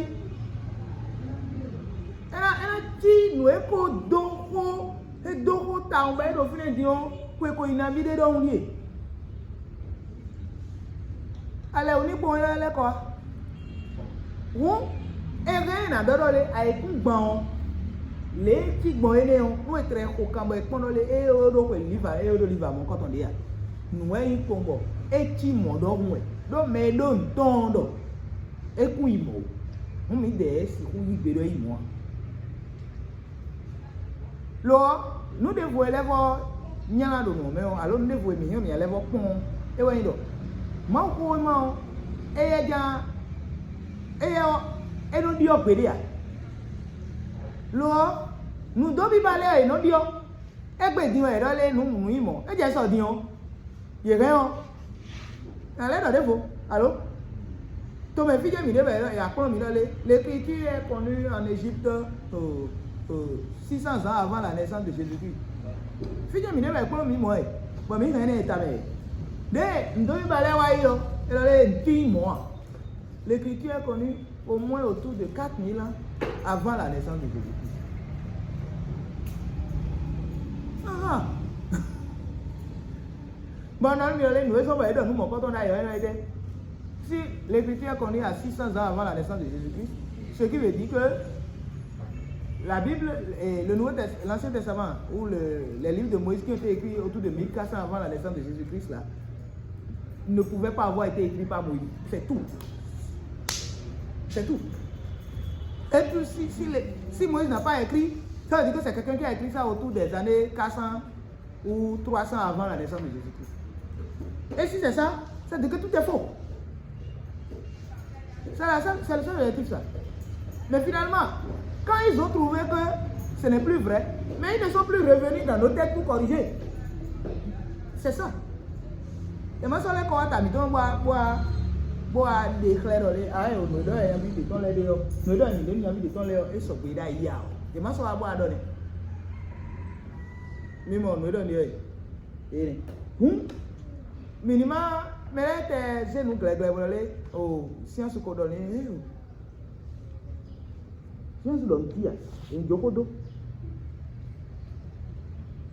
É ná é ná cí nǔ e ko dó xó, é dó xó tawun bɔ é ɖo fínɛ́ din ɔ́, xwe ko nyi nabí ɖé ɖɔhun ɖíe. Alɛ wǔ ní kpɔ́n é lɛ́ kɔ wá. Hǔn, é hɛn ɛ nǎ ɖɔ ɖɔ lé ayǐkúngban ɔ́, lě e cí gbɔn énɛ́ ɔ́, nú è tlɛ xo kan bɔ è kpɔ́n ɖɔ lé é ɖó xwe liva é ɖó liva mɔ̌kɔtɔn ɖě a? Nǔ wɛ nyí kpɔ́n bɔ é cí mɔ̌ ɖɔhun wɛ, ɖó mɛ e ɖó nǔ tɔn ɔ́ ɖɔ é kún yi mɔ̌ ó. Hǔn mǐdɛɛ sixú yí gbe ɖɔ é yi mɔ̌ a? Lo ɔ́, nǔ ɖěvo e lɛ́ vɔ́ nylá ɖo nǔ ɔ́ mɛ ɔ́, alo nǔ ɖěvo e mǐ nyɔ́ mǐ lɛ́ vɔ́ kpɔ́n ɔ́, é wɛ nyí ɖɔ Mawuxówéma ɔ́, éyɛ́ ján, éyɛ́ ɔ́, é nɔ ɖyɔ́ gbeɖé ǎ. Lo ɔ́, nǔdóbíba lɛ́ɛ è nɔ ɖyɔ́. Égbé din ɔ́, è ɖɔ lé nǔ nǔ nyí mɔ̌. É jɛ sɔ din ɔ́, yě hɛn ɔ́, nǎ lɛ́ ɖɔ ɖěvo, alo? Tomɛ fí jɛ́n mǐ ɖe wɛ è nǎ kplɔ́n mǐ ɖɔ lé? L'écriture est connue en Égypte euh, euh, six cents ans avant la naissance de Jésus-Christ. Fí jɛ́n mǐ ɖe wɛ è kplɔ́n mǐ mɔ̌ ɛ, bɔ mǐ hɛn ɛ ta mɛ. Ɖěe nǔdóbíba lɛ́ɛ wá yi ɔ́, è ɖɔ lé nǔ tín mɔ̌ ǎ. L'écriture est connue au moins autour de quatre mille ans avant la naissance de Jésus-Christ. Ah, ah. Bon, non, mais les nous sommes dans nous mon quand on a eu un aidé. Si l'écriture est connue à six cents ans avant la naissance de Jésus-Christ, ce qui veut dire que la Bible, et le Nouveau Test- l'Ancien Testament ou le- les livres de Moïse qui ont été écrits autour de mille quatre cents avant la naissance de Jésus-Christ là, ne pouvaient pas avoir été écrits par Moïse. C'est tout. C'est tout. Et puis, si, si, les- si Moïse n'a pas écrit, ça veut dire que c'est quelqu'un qui a écrit ça autour des années quatre cents ou trois cents avant la naissance de Jésus-Christ. Et si c'est ça, ça veut dire que tout est faux. C'est la seule- c'est le seul objectif, ça. Mais finalement, quand ils ont trouvé que ce n'est plus vrai, mais ils ne sont plus revenus dans nos têtes pour corriger. C'est ça. È ma sɔ́ lɛ́ kɔ wá ta mǐtɔn bó wá bó wá bó wá ɖe xlɛ́ ɖɔ lé ǎ ɛ o nǔ e ɖɔ nyaví ɖě tɔn lɛ́ɛ ɖe ɔ́, nǔ e ɖɔ nyǐɖé nyaví ɖě tɔn lɛ́ɛ ɔ́, é sɔgbe ɖ'ayǐ ǎ ɔ́. È ma sɔ́ wá bó wá ɖɔ nɛ́. Mi mɔ nǔ e ɖɔ n'i ɔ́ e? Ee. Hǔn, mǐ ní má mɛ lɛ́ɛ tɛ zé nǔ glɛ́glɛ́ bɔ lé o science ko ɖɔ n'i ée o. Science ɖɔ nǔ cí ǎ, è nǐ jó xó dó.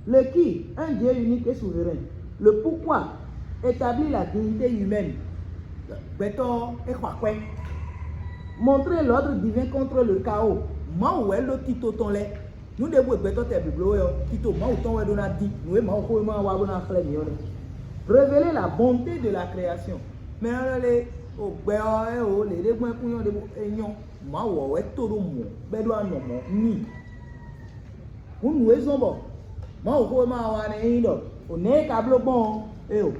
Le qui, un Dieu unique et souverain, le pourquoi établit la dignité humaine? Gbɛtɔ́ é xɔ akwɛ́. Montrer l'ordre divin contre le chaos. Mawu wɛ ɖó tito tɔn lɛ́ɛ. Nǔ ɖěbǔ e gbɛtɔ́ tɛ blǒbló wɛ ɔ́, tito Mawu tɔn wɛ ɖó ná dín. Nǔ e Mawuxówéma wa bó ná xlɛ́ mǐ ɔ́ nɛ́. Révéler la bonté de la création. Mɛ ɔ́ lɛ́ lé o gbɛ ɔ́ é o lě ɖé gbɔn é kún nyɔ́ ɖěbǔ é nyɔ́. Mawu ɔ́ wɛ tó ɖó mɔ̌ bɔ é ɖó anɔ mɔ̌ n'i. Hǔn nǔ e zɔ́n bɔ Mawuxówéma ɔ́ wa nɛ́ nyí ɖɔ o nɛ̌ é ka bló gbɔn ɔ́, é o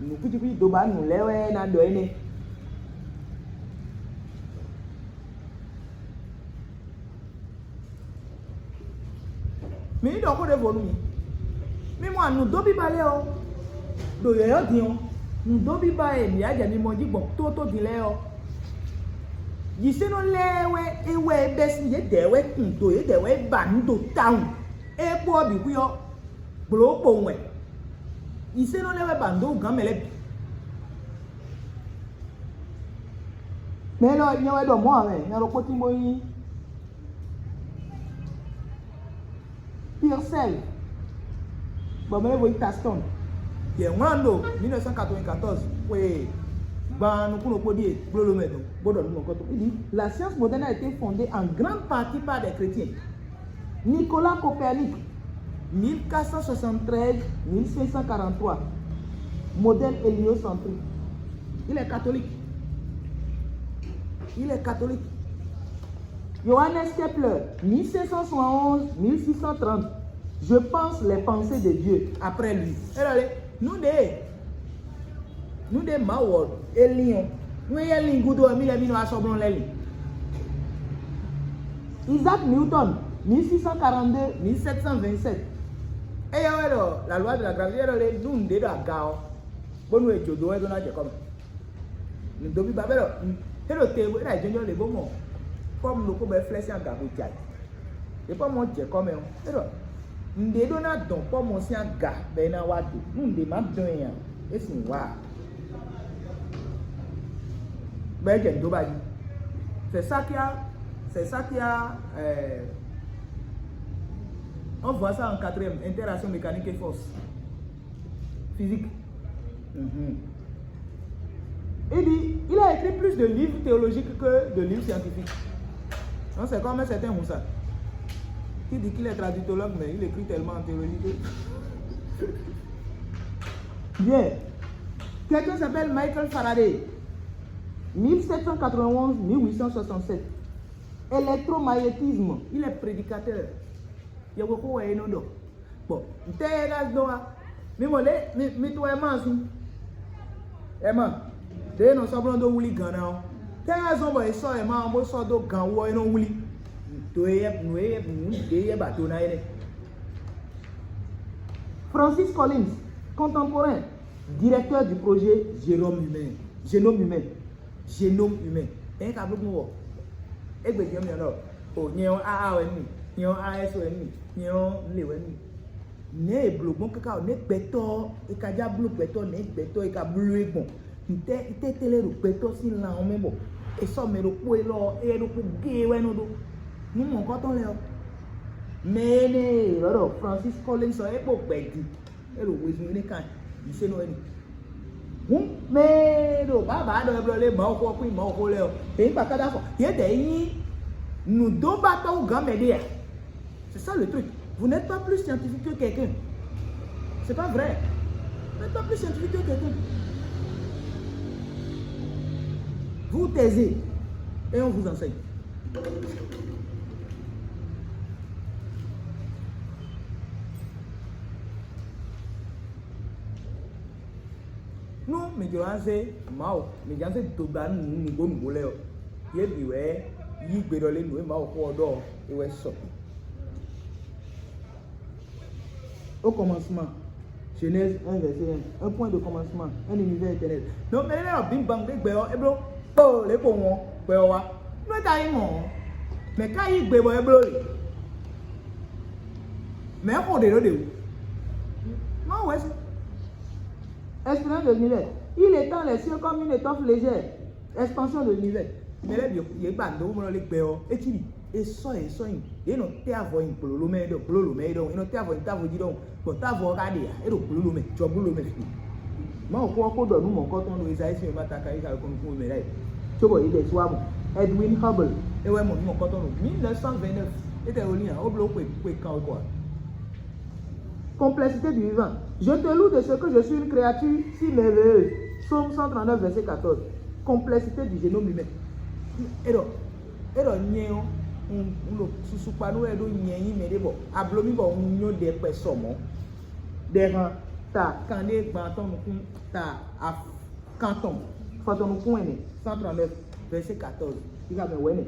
nǔ kwítíkwítí dó ba nǔ lɛ́ɛ wɛ é ná ɖɔ énɛ́. Mǐ ní ɖɔ xó ɖěvo nú mi. Mi mɔ nǔdóbíba lɛ́ɛ ɔ́, ɖo yɔ̌yɔ́ din ɔ́, nǔdóbíba e mǐ yá jɛ mimɔ jí gbɔn tótó din lɛ́ɛ ɔ́, jǐsɛ́nɔ lɛ́ɛ wɛ é wɛ é bɛ́ sín yědɛɛ wɛ kun do yědɛɛ wɛ é ba nǔ do tawun. É kpó ɔ́ bǐ xwí ɔ́, gblo kpowun wɛ. Jǐsɛ́nɔ lɛ́ɛ wɛ ba nǔ dó wú gǎn mɛ lɛ́ɛ bǐ. Mɛ élɔ́ nyɛ wɛ ɖɔ mɔ̌ ǎ mɛ, nya ɖokpó tín bó nyí Purcell, bɔ mɛ lɛ́ɛ vo nyí Taston. Yě wlán ɖo mille neuf cent quatre-vingt-quatorze xwe gban nukúnnú kpó ɖíe blóló mɛ dɔn bó ɖɔ nú mɔ̌kɔtɔn. Il dit, la science moderne a été fondée en grande partie par des chrétiens. Nicolas Copernic, mille quatre cent soixante-treize, mille cinq cent quarante-trois, modèle héliocentrique. Il est catholique. Il est catholique. Johannes Kepler, mille cinq cent soixante et onze, mille six cent trente. Je pense les pensées de Dieu après lui. Ela le, nu de, nu de Mawu ɔ́, é lín ɔ́. Nú éyɛ́ lín gúdo ɔ́, mí lɛ́ɛ mí nɔ wá sɔ́ bló lɛ́ lin. Isaac Newton, mille six cent quarante-deux, mille sept cent vingt-sept. Éyɛ́ wɛ ɖɔ la loi de la gravité ɖɔ lé nú nǔɖé ɖo aga ɔ́, bónú è jǒ dó wɛ dó ná jɛ kɔ́ mɛ. Nǔdóbí ba bɛ́ ɖɔ é ɖo te é ɖo ayǐjínjɔ́n lě bó mɔ pɔ́mu ɖokpó bɔ é flɛ́ sín aga bo jɛ ayǐ. È kpɔ́ mɔ jɛ kɔ́ mɛ ɔ́, é ɖɔ nǔɖé ɖó ná dɔn kpɔ́ mɔ sín aga bɔ é ná wá do. Nú nǔɖé má dɔn ɛ ǎ, é sin wá ǎ. Bɔ é jɛ nǔ dó ba jí. C'est ça qui a, c'est ça qui a, euh, on voit ça en quatrième, interaction mécanique et force. Physique. Mhm. Il dit, il a écrit plus de livres théologiques que de livres scientifiques. Non, c'est comme un certain Moussa qui dit qu'il est traductologue, mais il écrit tellement en théologie que... Bien. Quelqu'un s'appelle Michael Faraday, mille sept cent quatre-vingt-onze, mille huit cent soixante-sept. Électromagnétisme, il est prédicateur. Yɛhwexó wɛ é nɔ ɖɔ. Bɔ ntɛ́ é ná dó wá? Mi mɔ lě mi mi to wɛ má sín. Ɛ ma, ɖě e nɔ sɔ́ blɔ́ dó wlí gan ná ɔ́, tɛ́ wɛ zɔ́n bɔ è sɔ́ ɛ ma ɔ́ bó sɔ́ dó gan wú ɔ́, é nɔ wlí. Nǔ e yɛ nǔ e yɛ nǔ ɖě yɛ ba do ná é nɛ́. Francis Collins, contemporain, directeur du projet Jérôme Humain, Génome Humain, Génome Humain. Ɛ ka bló gbɔn wɔ. Égbé jɛ mi ɔ́ ɖɔ, o nyɛ ɔ́ A A wɛ nú mi, nyɛ ɔ́ A S wɛ nú mi, nyɛ ɔ́ nǔ lě wɛ nú mi. Nɛ̌ è blǒ gbɔn káká ɔ́, nɛ̌ gbɛtɔ́ ɔ́, è ka já bló gbɛtɔ́, nɛ̌ gbɛtɔ́ è ka bló é gbɔn? Ntɛ́ ntɛ́ tɛ́ lɛ́ɛ ɖo gbɛtɔ́ sín lan ɔ́ mɛ bɔ è sɔ́ mɛ ɖokpó élɔ́ ɔ́, éyɛ́ ɖokpó géé wɛ nɔ ɖó. Nú mɔ̌hunkɔtɔn lɛ́ɛ ɔ́, mɛ énɛ́ e è ylɔ́ ɖɔ Francis Collins ɔ́, é kpo gbɛ̌ din, é ɖo wezun énɛ́ kan yi sé nɔ wɛ ni. Hǔn mɛ e ɖo bǎbǎ ɖɔ wɛ blɔ lé Mawuxó ɔ́ kún nyí Mawuxó lɛ́ɛ ɔ́, yě nyí kpakádá fɔ. Yědɛɛ nyí nǔdóbatɔ́ hú gǎn mɛ ɖé a? C'est ça le truc. Vous n'êtes pas plus scientifique que quelqu'un. C'est pas vrai. Vous n'êtes pas plus scientifique que quelqu'un. Vous vous taisez et on vous enseigne. Nú mǐ jló ná zé Mawu, mǐ jló ná zé dodanu nǔ nǔgbó nǔgbó lɛ́ɛ ɔ́, yě bǐ wɛ yí gbe ɖɔ lé nǔ e Mawu xó ɔ́ ɖɔ ɔ́, é wɛ sɔ. Au commencement, Genèse un verset un, un point de commencement, un univers éternel. Donc mɛ lɛ́ɛ ɔ bǐ ban ɖé gbɛ ɔ́, é bló kpó lě kpowun ɔ́, gbɛ ɔ́ wá. Nú é ka nyí mɔ̌ ɔ́, mɛ̌ ka yí gbe bɔ é bló lě? Mɛ̌ xo ɖě ɖó ɖě wú? Mawu wɛ se. Espérance de l'univers. Il étend les cieux comme une étoffe légère. Expansion de l'univers. Mɛ lɛ́ɛ bǐ yě gba nǔ dó bó nɔ lé gbɛ ɔ́, é cí ɖi è sɔ́ yě sɔ́ nyi. Yě nɔ tɛ́ avɔ nyi gblǒló mɛ ɖɔ gblǒló mɛ ɖɔhun, è nɔ tɛ́ avɔ nyi távo jí ɖɔhun, bɔ távo ɔ́ ka ɖe ǎ, é ɖo gblǒló mɛ, jɔ gblǒló mɛ fí. Mawu xó ɔ́ kó ɖɔ nú mɔ̌kɔtɔn ɖo Ezayísi mɛ ma taka yi xa kɔn nukún mɛ ɖ'ayǐ. Cóbɔ yě ɖɛ sú amɔ. Edwin Hubble. É wɛ mɔ nú mɔ̌kɔtɔn ɖo mille neuf cent vingt-neuf. É tɛ wɛ ní ǎ, ó bló xwe xwe kan wɛ kɔ ǎ. Complexité du vivant. Je te loue de ce que je suis une créature si merveilleuse. Psaume cent trente-neuf, verset quatorze. Complexité du génome humain. É ɖɔ é ɖɔ nyɛ ɔ́, un un ɖo susu kpa nú wɛ ɖó nyɛ nyí mɛɖé bɔ a bló mì bɔ un nyɔ́ ɖɛkpɛ sɔ mɔ̌. Ɖɛhan ta kanɖé gban atɔn nukún ta af- kantɔn fɔtɔn nukún ɛnɛ, cent trente-neuf, verset quatorze. Yi ka mɛ wɛ nɛ.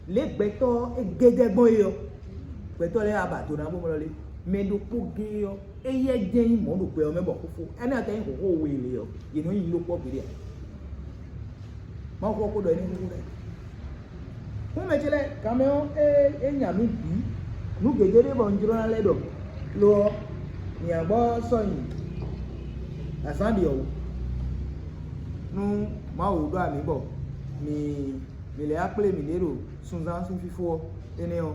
Lě gbɛtɔ́ é gédɛ́ gbɔn é ɔ́, gbɛtɔ́ lɛ́ɛ wá ba do ná bó mlɔ́ lé. Mɛ ɖokpó géé ɔ́, éyɛ́ jɛ́n nyí mɔ̌ ɖo gbɛ ɔ́ mɛ bɔ xóxó. Énɛ́ ɔ́ ka nyí xǒxó we lě ɔ́, yě nɔ nyi ɖokpó ɔ́ gbeɖé ǎ. Mawu xɔ kó ɖɔ é ní xóxó lɛ́ɛ. Xú mɛ ce lɛ́ɛ, kanmɛ ɔ́, é é nya mǐ bǐ. Nǔ gěgé ɖé bɔ un jló ná lɛ́ ɖɔ. Lo ɔ́, mǐ ná gbɔ sɔ́ nyi azǎn ɖě ɔ́ wú. Nú Mawu ɖó amǐ bɔ mǐ mǐ lɛ́ wá kplé mǐɖée ɖo sunzán sín fífó ɔ́, énɛ́ ɔ́,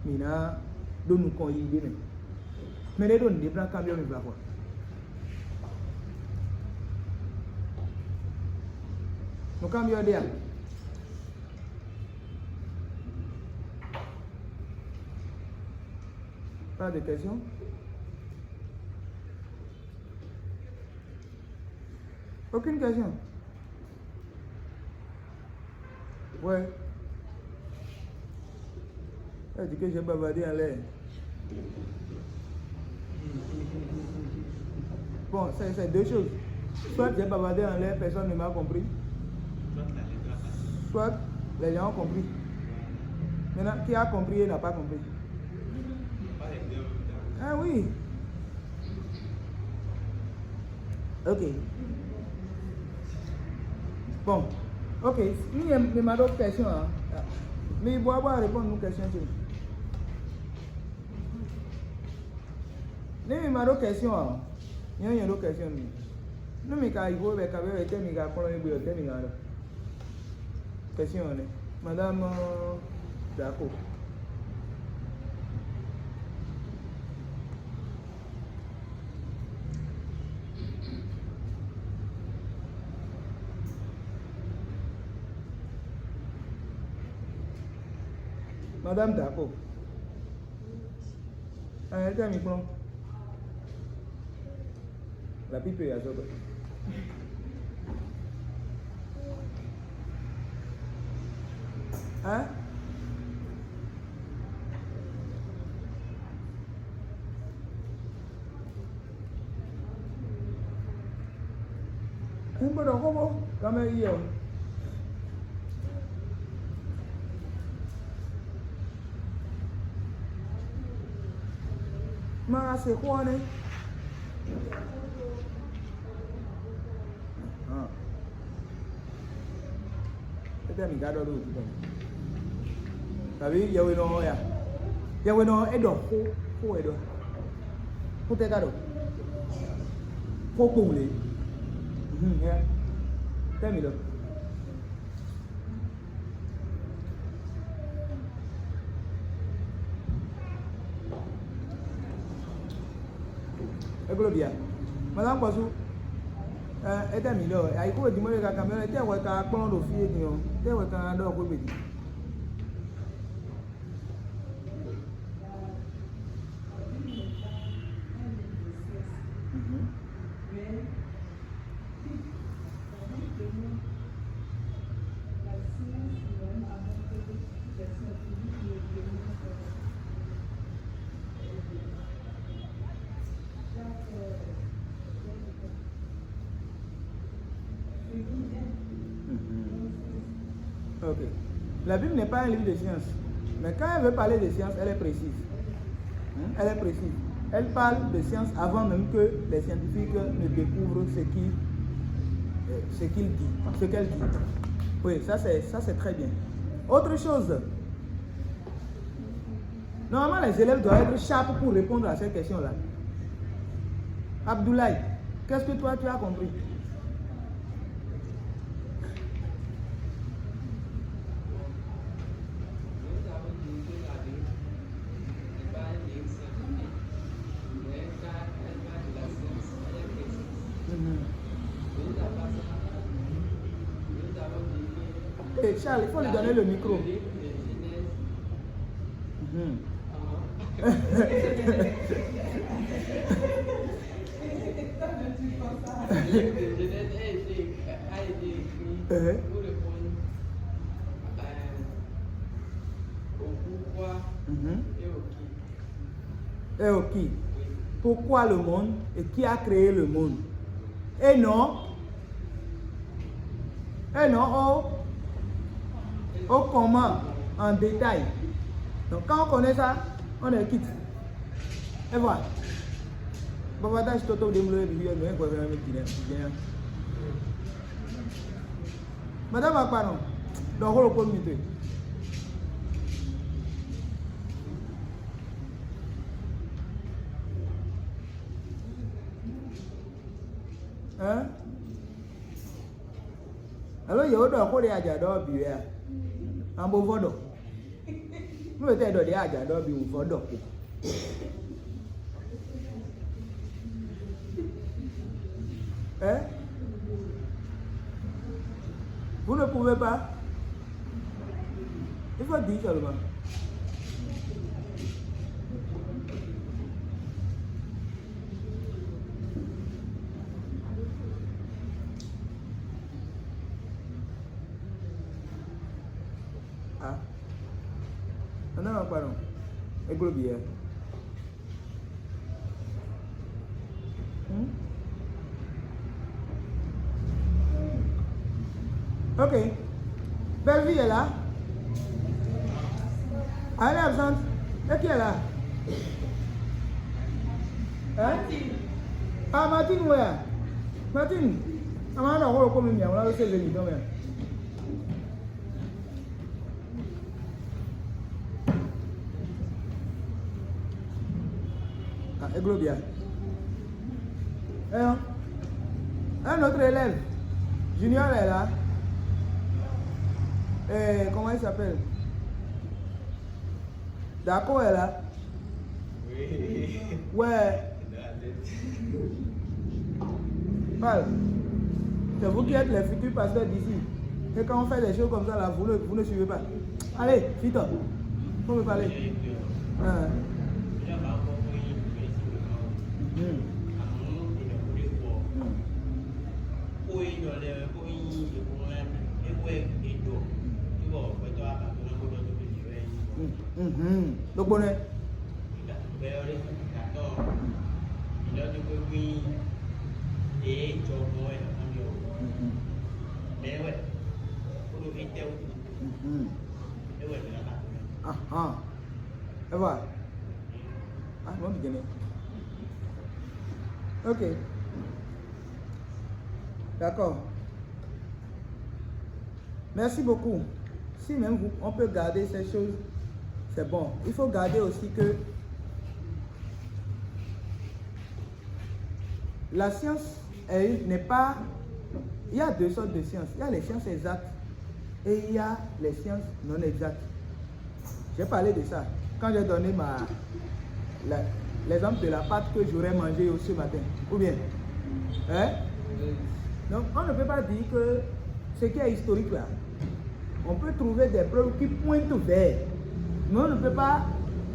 mǐ ná ɖó nukɔn yiyi ɖé mɛ. Mɛ ɖé ɖo nǔɖé blá kanbyɔ́ mi vlakɔ. Nǔkanbyɔ́ ɖé a? Pas de question? Aucune question? Ouais. Elle dit que j'ai bavardé en l'air. Bon, c'est c'est deux choses. Soit j'ai bavardé en l'air, personne ne m'a compris. Soit les gens ont compris. Maintenant, qui a compris et n'a pas compris? Ah oui. Ok. Bon. Ok. Mi mi ma ɖó question a. Mi bɔ bɔ répondre nous question tu. Ni mi ma ɖó question a. Nyɛ nyɛ ɖó question mi. Nú mi ka yi xó bɛ ka bɛ bɛ tɛ mi ka kplɔ́n mi gbé ɔ tɛ mi ka ɖɔ. Question ɔ́ nɛ́. Madame Dako. Madame Dako. Ɛ tɛ mi kplɔ́n. La pipe ya zɔ. Hein? Un kpo ɖɔ xó bó, kanmɛ yi ɔ. Ma se xó ɔ́ nɛ́. Étɛ́ mǐ ka ɖɔ ɖó wǔtu tɔn? Tàbí yɛhwenɔ ɔ́ ya? Yɛhwenɔ ɔ́, é ɖɔ xó, xó wɛ é ɖɔ. Xó tɛ́ ka ɖɔ? Xó kpowun lě. Mhm, ya. Tɛ́ mǐ ɖɔ. Égló bia. Madame Kpɔsú, ɛ, étɛ́ mǐ ɖɔ, ayǐkúwe din mɔ ɖe kankan mɛ, étɛ́ hwɛ ka kplɔ́n ɖo fí e din ɔ́, étɛ́ hwɛ ka ɖɔ xwé gbe din? Mhm. Mhm. Ok. La Bible n'est pas un livre de science. Mais quand elle veut parler de science, elle est précise. Hmm? Elle est précise. Elle parle de science avant même que les scientifiques ne découvrent ce qui, euh, ce qu'il dit, ce qu'elle dit. Oui, ça c'est, ça c'est très bien. Autre chose. Normalement, les élèves doivent être sharp pour répondre à ces questions-là. Abdoulaye, qu'est-ce que toi tu as compris? Mhm. Eh, Charles, il faut lui donner le micro. Mhm. Uh-huh. Mhm. Et au qui? Pourquoi le monde et qui a créé le monde? Et non, et non au, au comment en détail. Donc quand on connaît ça, on est quitte. Et voilà. Baba ta si toto de mlo bi yo no e gwe me bi ne. Madame Akpano, donc on le compte. Hein? Alo yewo ɖɔ xó ɖe aja ɖɔ bǐ wɛ a? An bo vɔ ɖɔ. Nú e tɛ ɖɔ ɖe aja ɖɔ bǐ wǔ vɔ ɖɔ ko. Hein? Vous ne pouvez pas? Il faut dire seulement. Ah. Non, non, pardon. Églobia. Hmm? Ok. Bellevue est là. Elle est absente. Et qui est là? Hein? Ah, Martine, ouais. Martine. Ah, Martine, on va le communier. On va le servir, donc, hein. Ah, Eglobia. Hein? Un autre élève, Junior est là. Euh, comment il s'appelle? Daco est là. Oui. Ouais. Paul, c'est vous qui êtes les futurs pasteurs d'ici. Et quand on fait des choses comme ça, là, vous ne, vous ne suivez pas. Allez, vite. Faut me parler. Hein. Hmm. Hmm. Mhm. Ɖokpó nɛ́. Bɛɛ wɛ, kó ɖo étɛ́ wútu. Mhm. É wɛ mǐ ná ba kú ná. Ahan. Eva. Ah, non, tu connais. Ok. D'accord. Merci beaucoup. Si même vous, on peut garder ces choses, c'est bon. Il faut garder aussi que la science, elle n'est pas... Il y a deux sortes de sciences. Il y a les sciences exactes et il y a les sciences non exactes. J'ai parlé de ça quand j'ai donné ma, la- l'exemple de la pâte que j'aurais mangée ce matin. Ou bien, hein? Donc, on ne peut pas dire que ce qui est historique là, on peut trouver des preuves qui pointent vers, mais on ne peut pas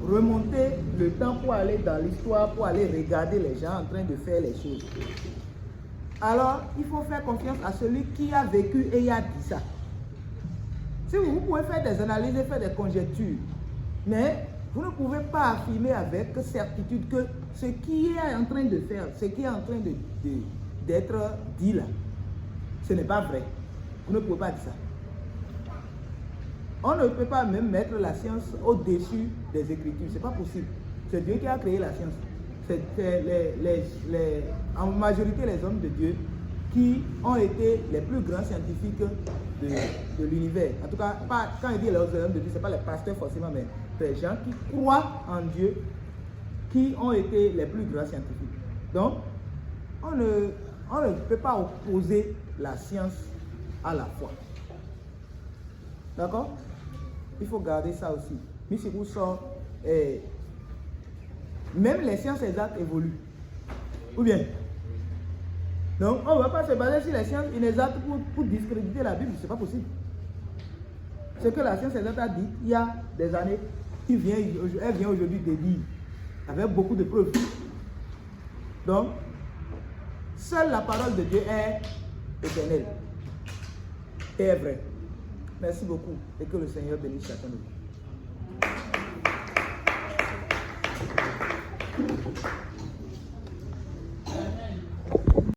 remonter le temps pour aller dans l'histoire, pour aller regarder les gens en train de faire les choses. Alors, il faut faire confiance à celui qui a vécu et a dit ça. Si vous, vous pouvez faire des analyses et faire des conjectures, mais vous ne pouvez pas affirmer avec certitude que ce qui est en train de faire, ce qui est en train de, de- d'être dit là, ce n'est pas vrai. Vous ne pouvez pas dire ça. On ne peut pas même mettre la science au-dessus des Écritures. C'est pas possible. C'est Dieu qui a créé la science. C'est c'est les, les- les- en majorité les hommes de Dieu qui ont été les plus grands scientifiques de, de l'univers. En tout cas, pas, quand il dit les hommes de Dieu, ce n'est pas les pasteurs forcément, mais des gens qui croient en Dieu, qui ont été les plus grands scientifiques. Donc, on ne, on ne peut pas opposer la science à la foi. D'accord? Il faut garder ça aussi. Mais c'est pour ça, eh, même les sciences exactes évoluent. Ou bien? Donc, on ne va pas se baser sur les sciences inexactes pour, pour discréditer la Bible. C'est pas possible. Ce que la science exacte a dit il y a des années, il vient, elle vient aujourd'hui de dire avec beaucoup de preuves. Donc, seule la parole de Dieu est éternelle et est vraie. Merci beaucoup et que le Seigneur bénisse chacun de vous.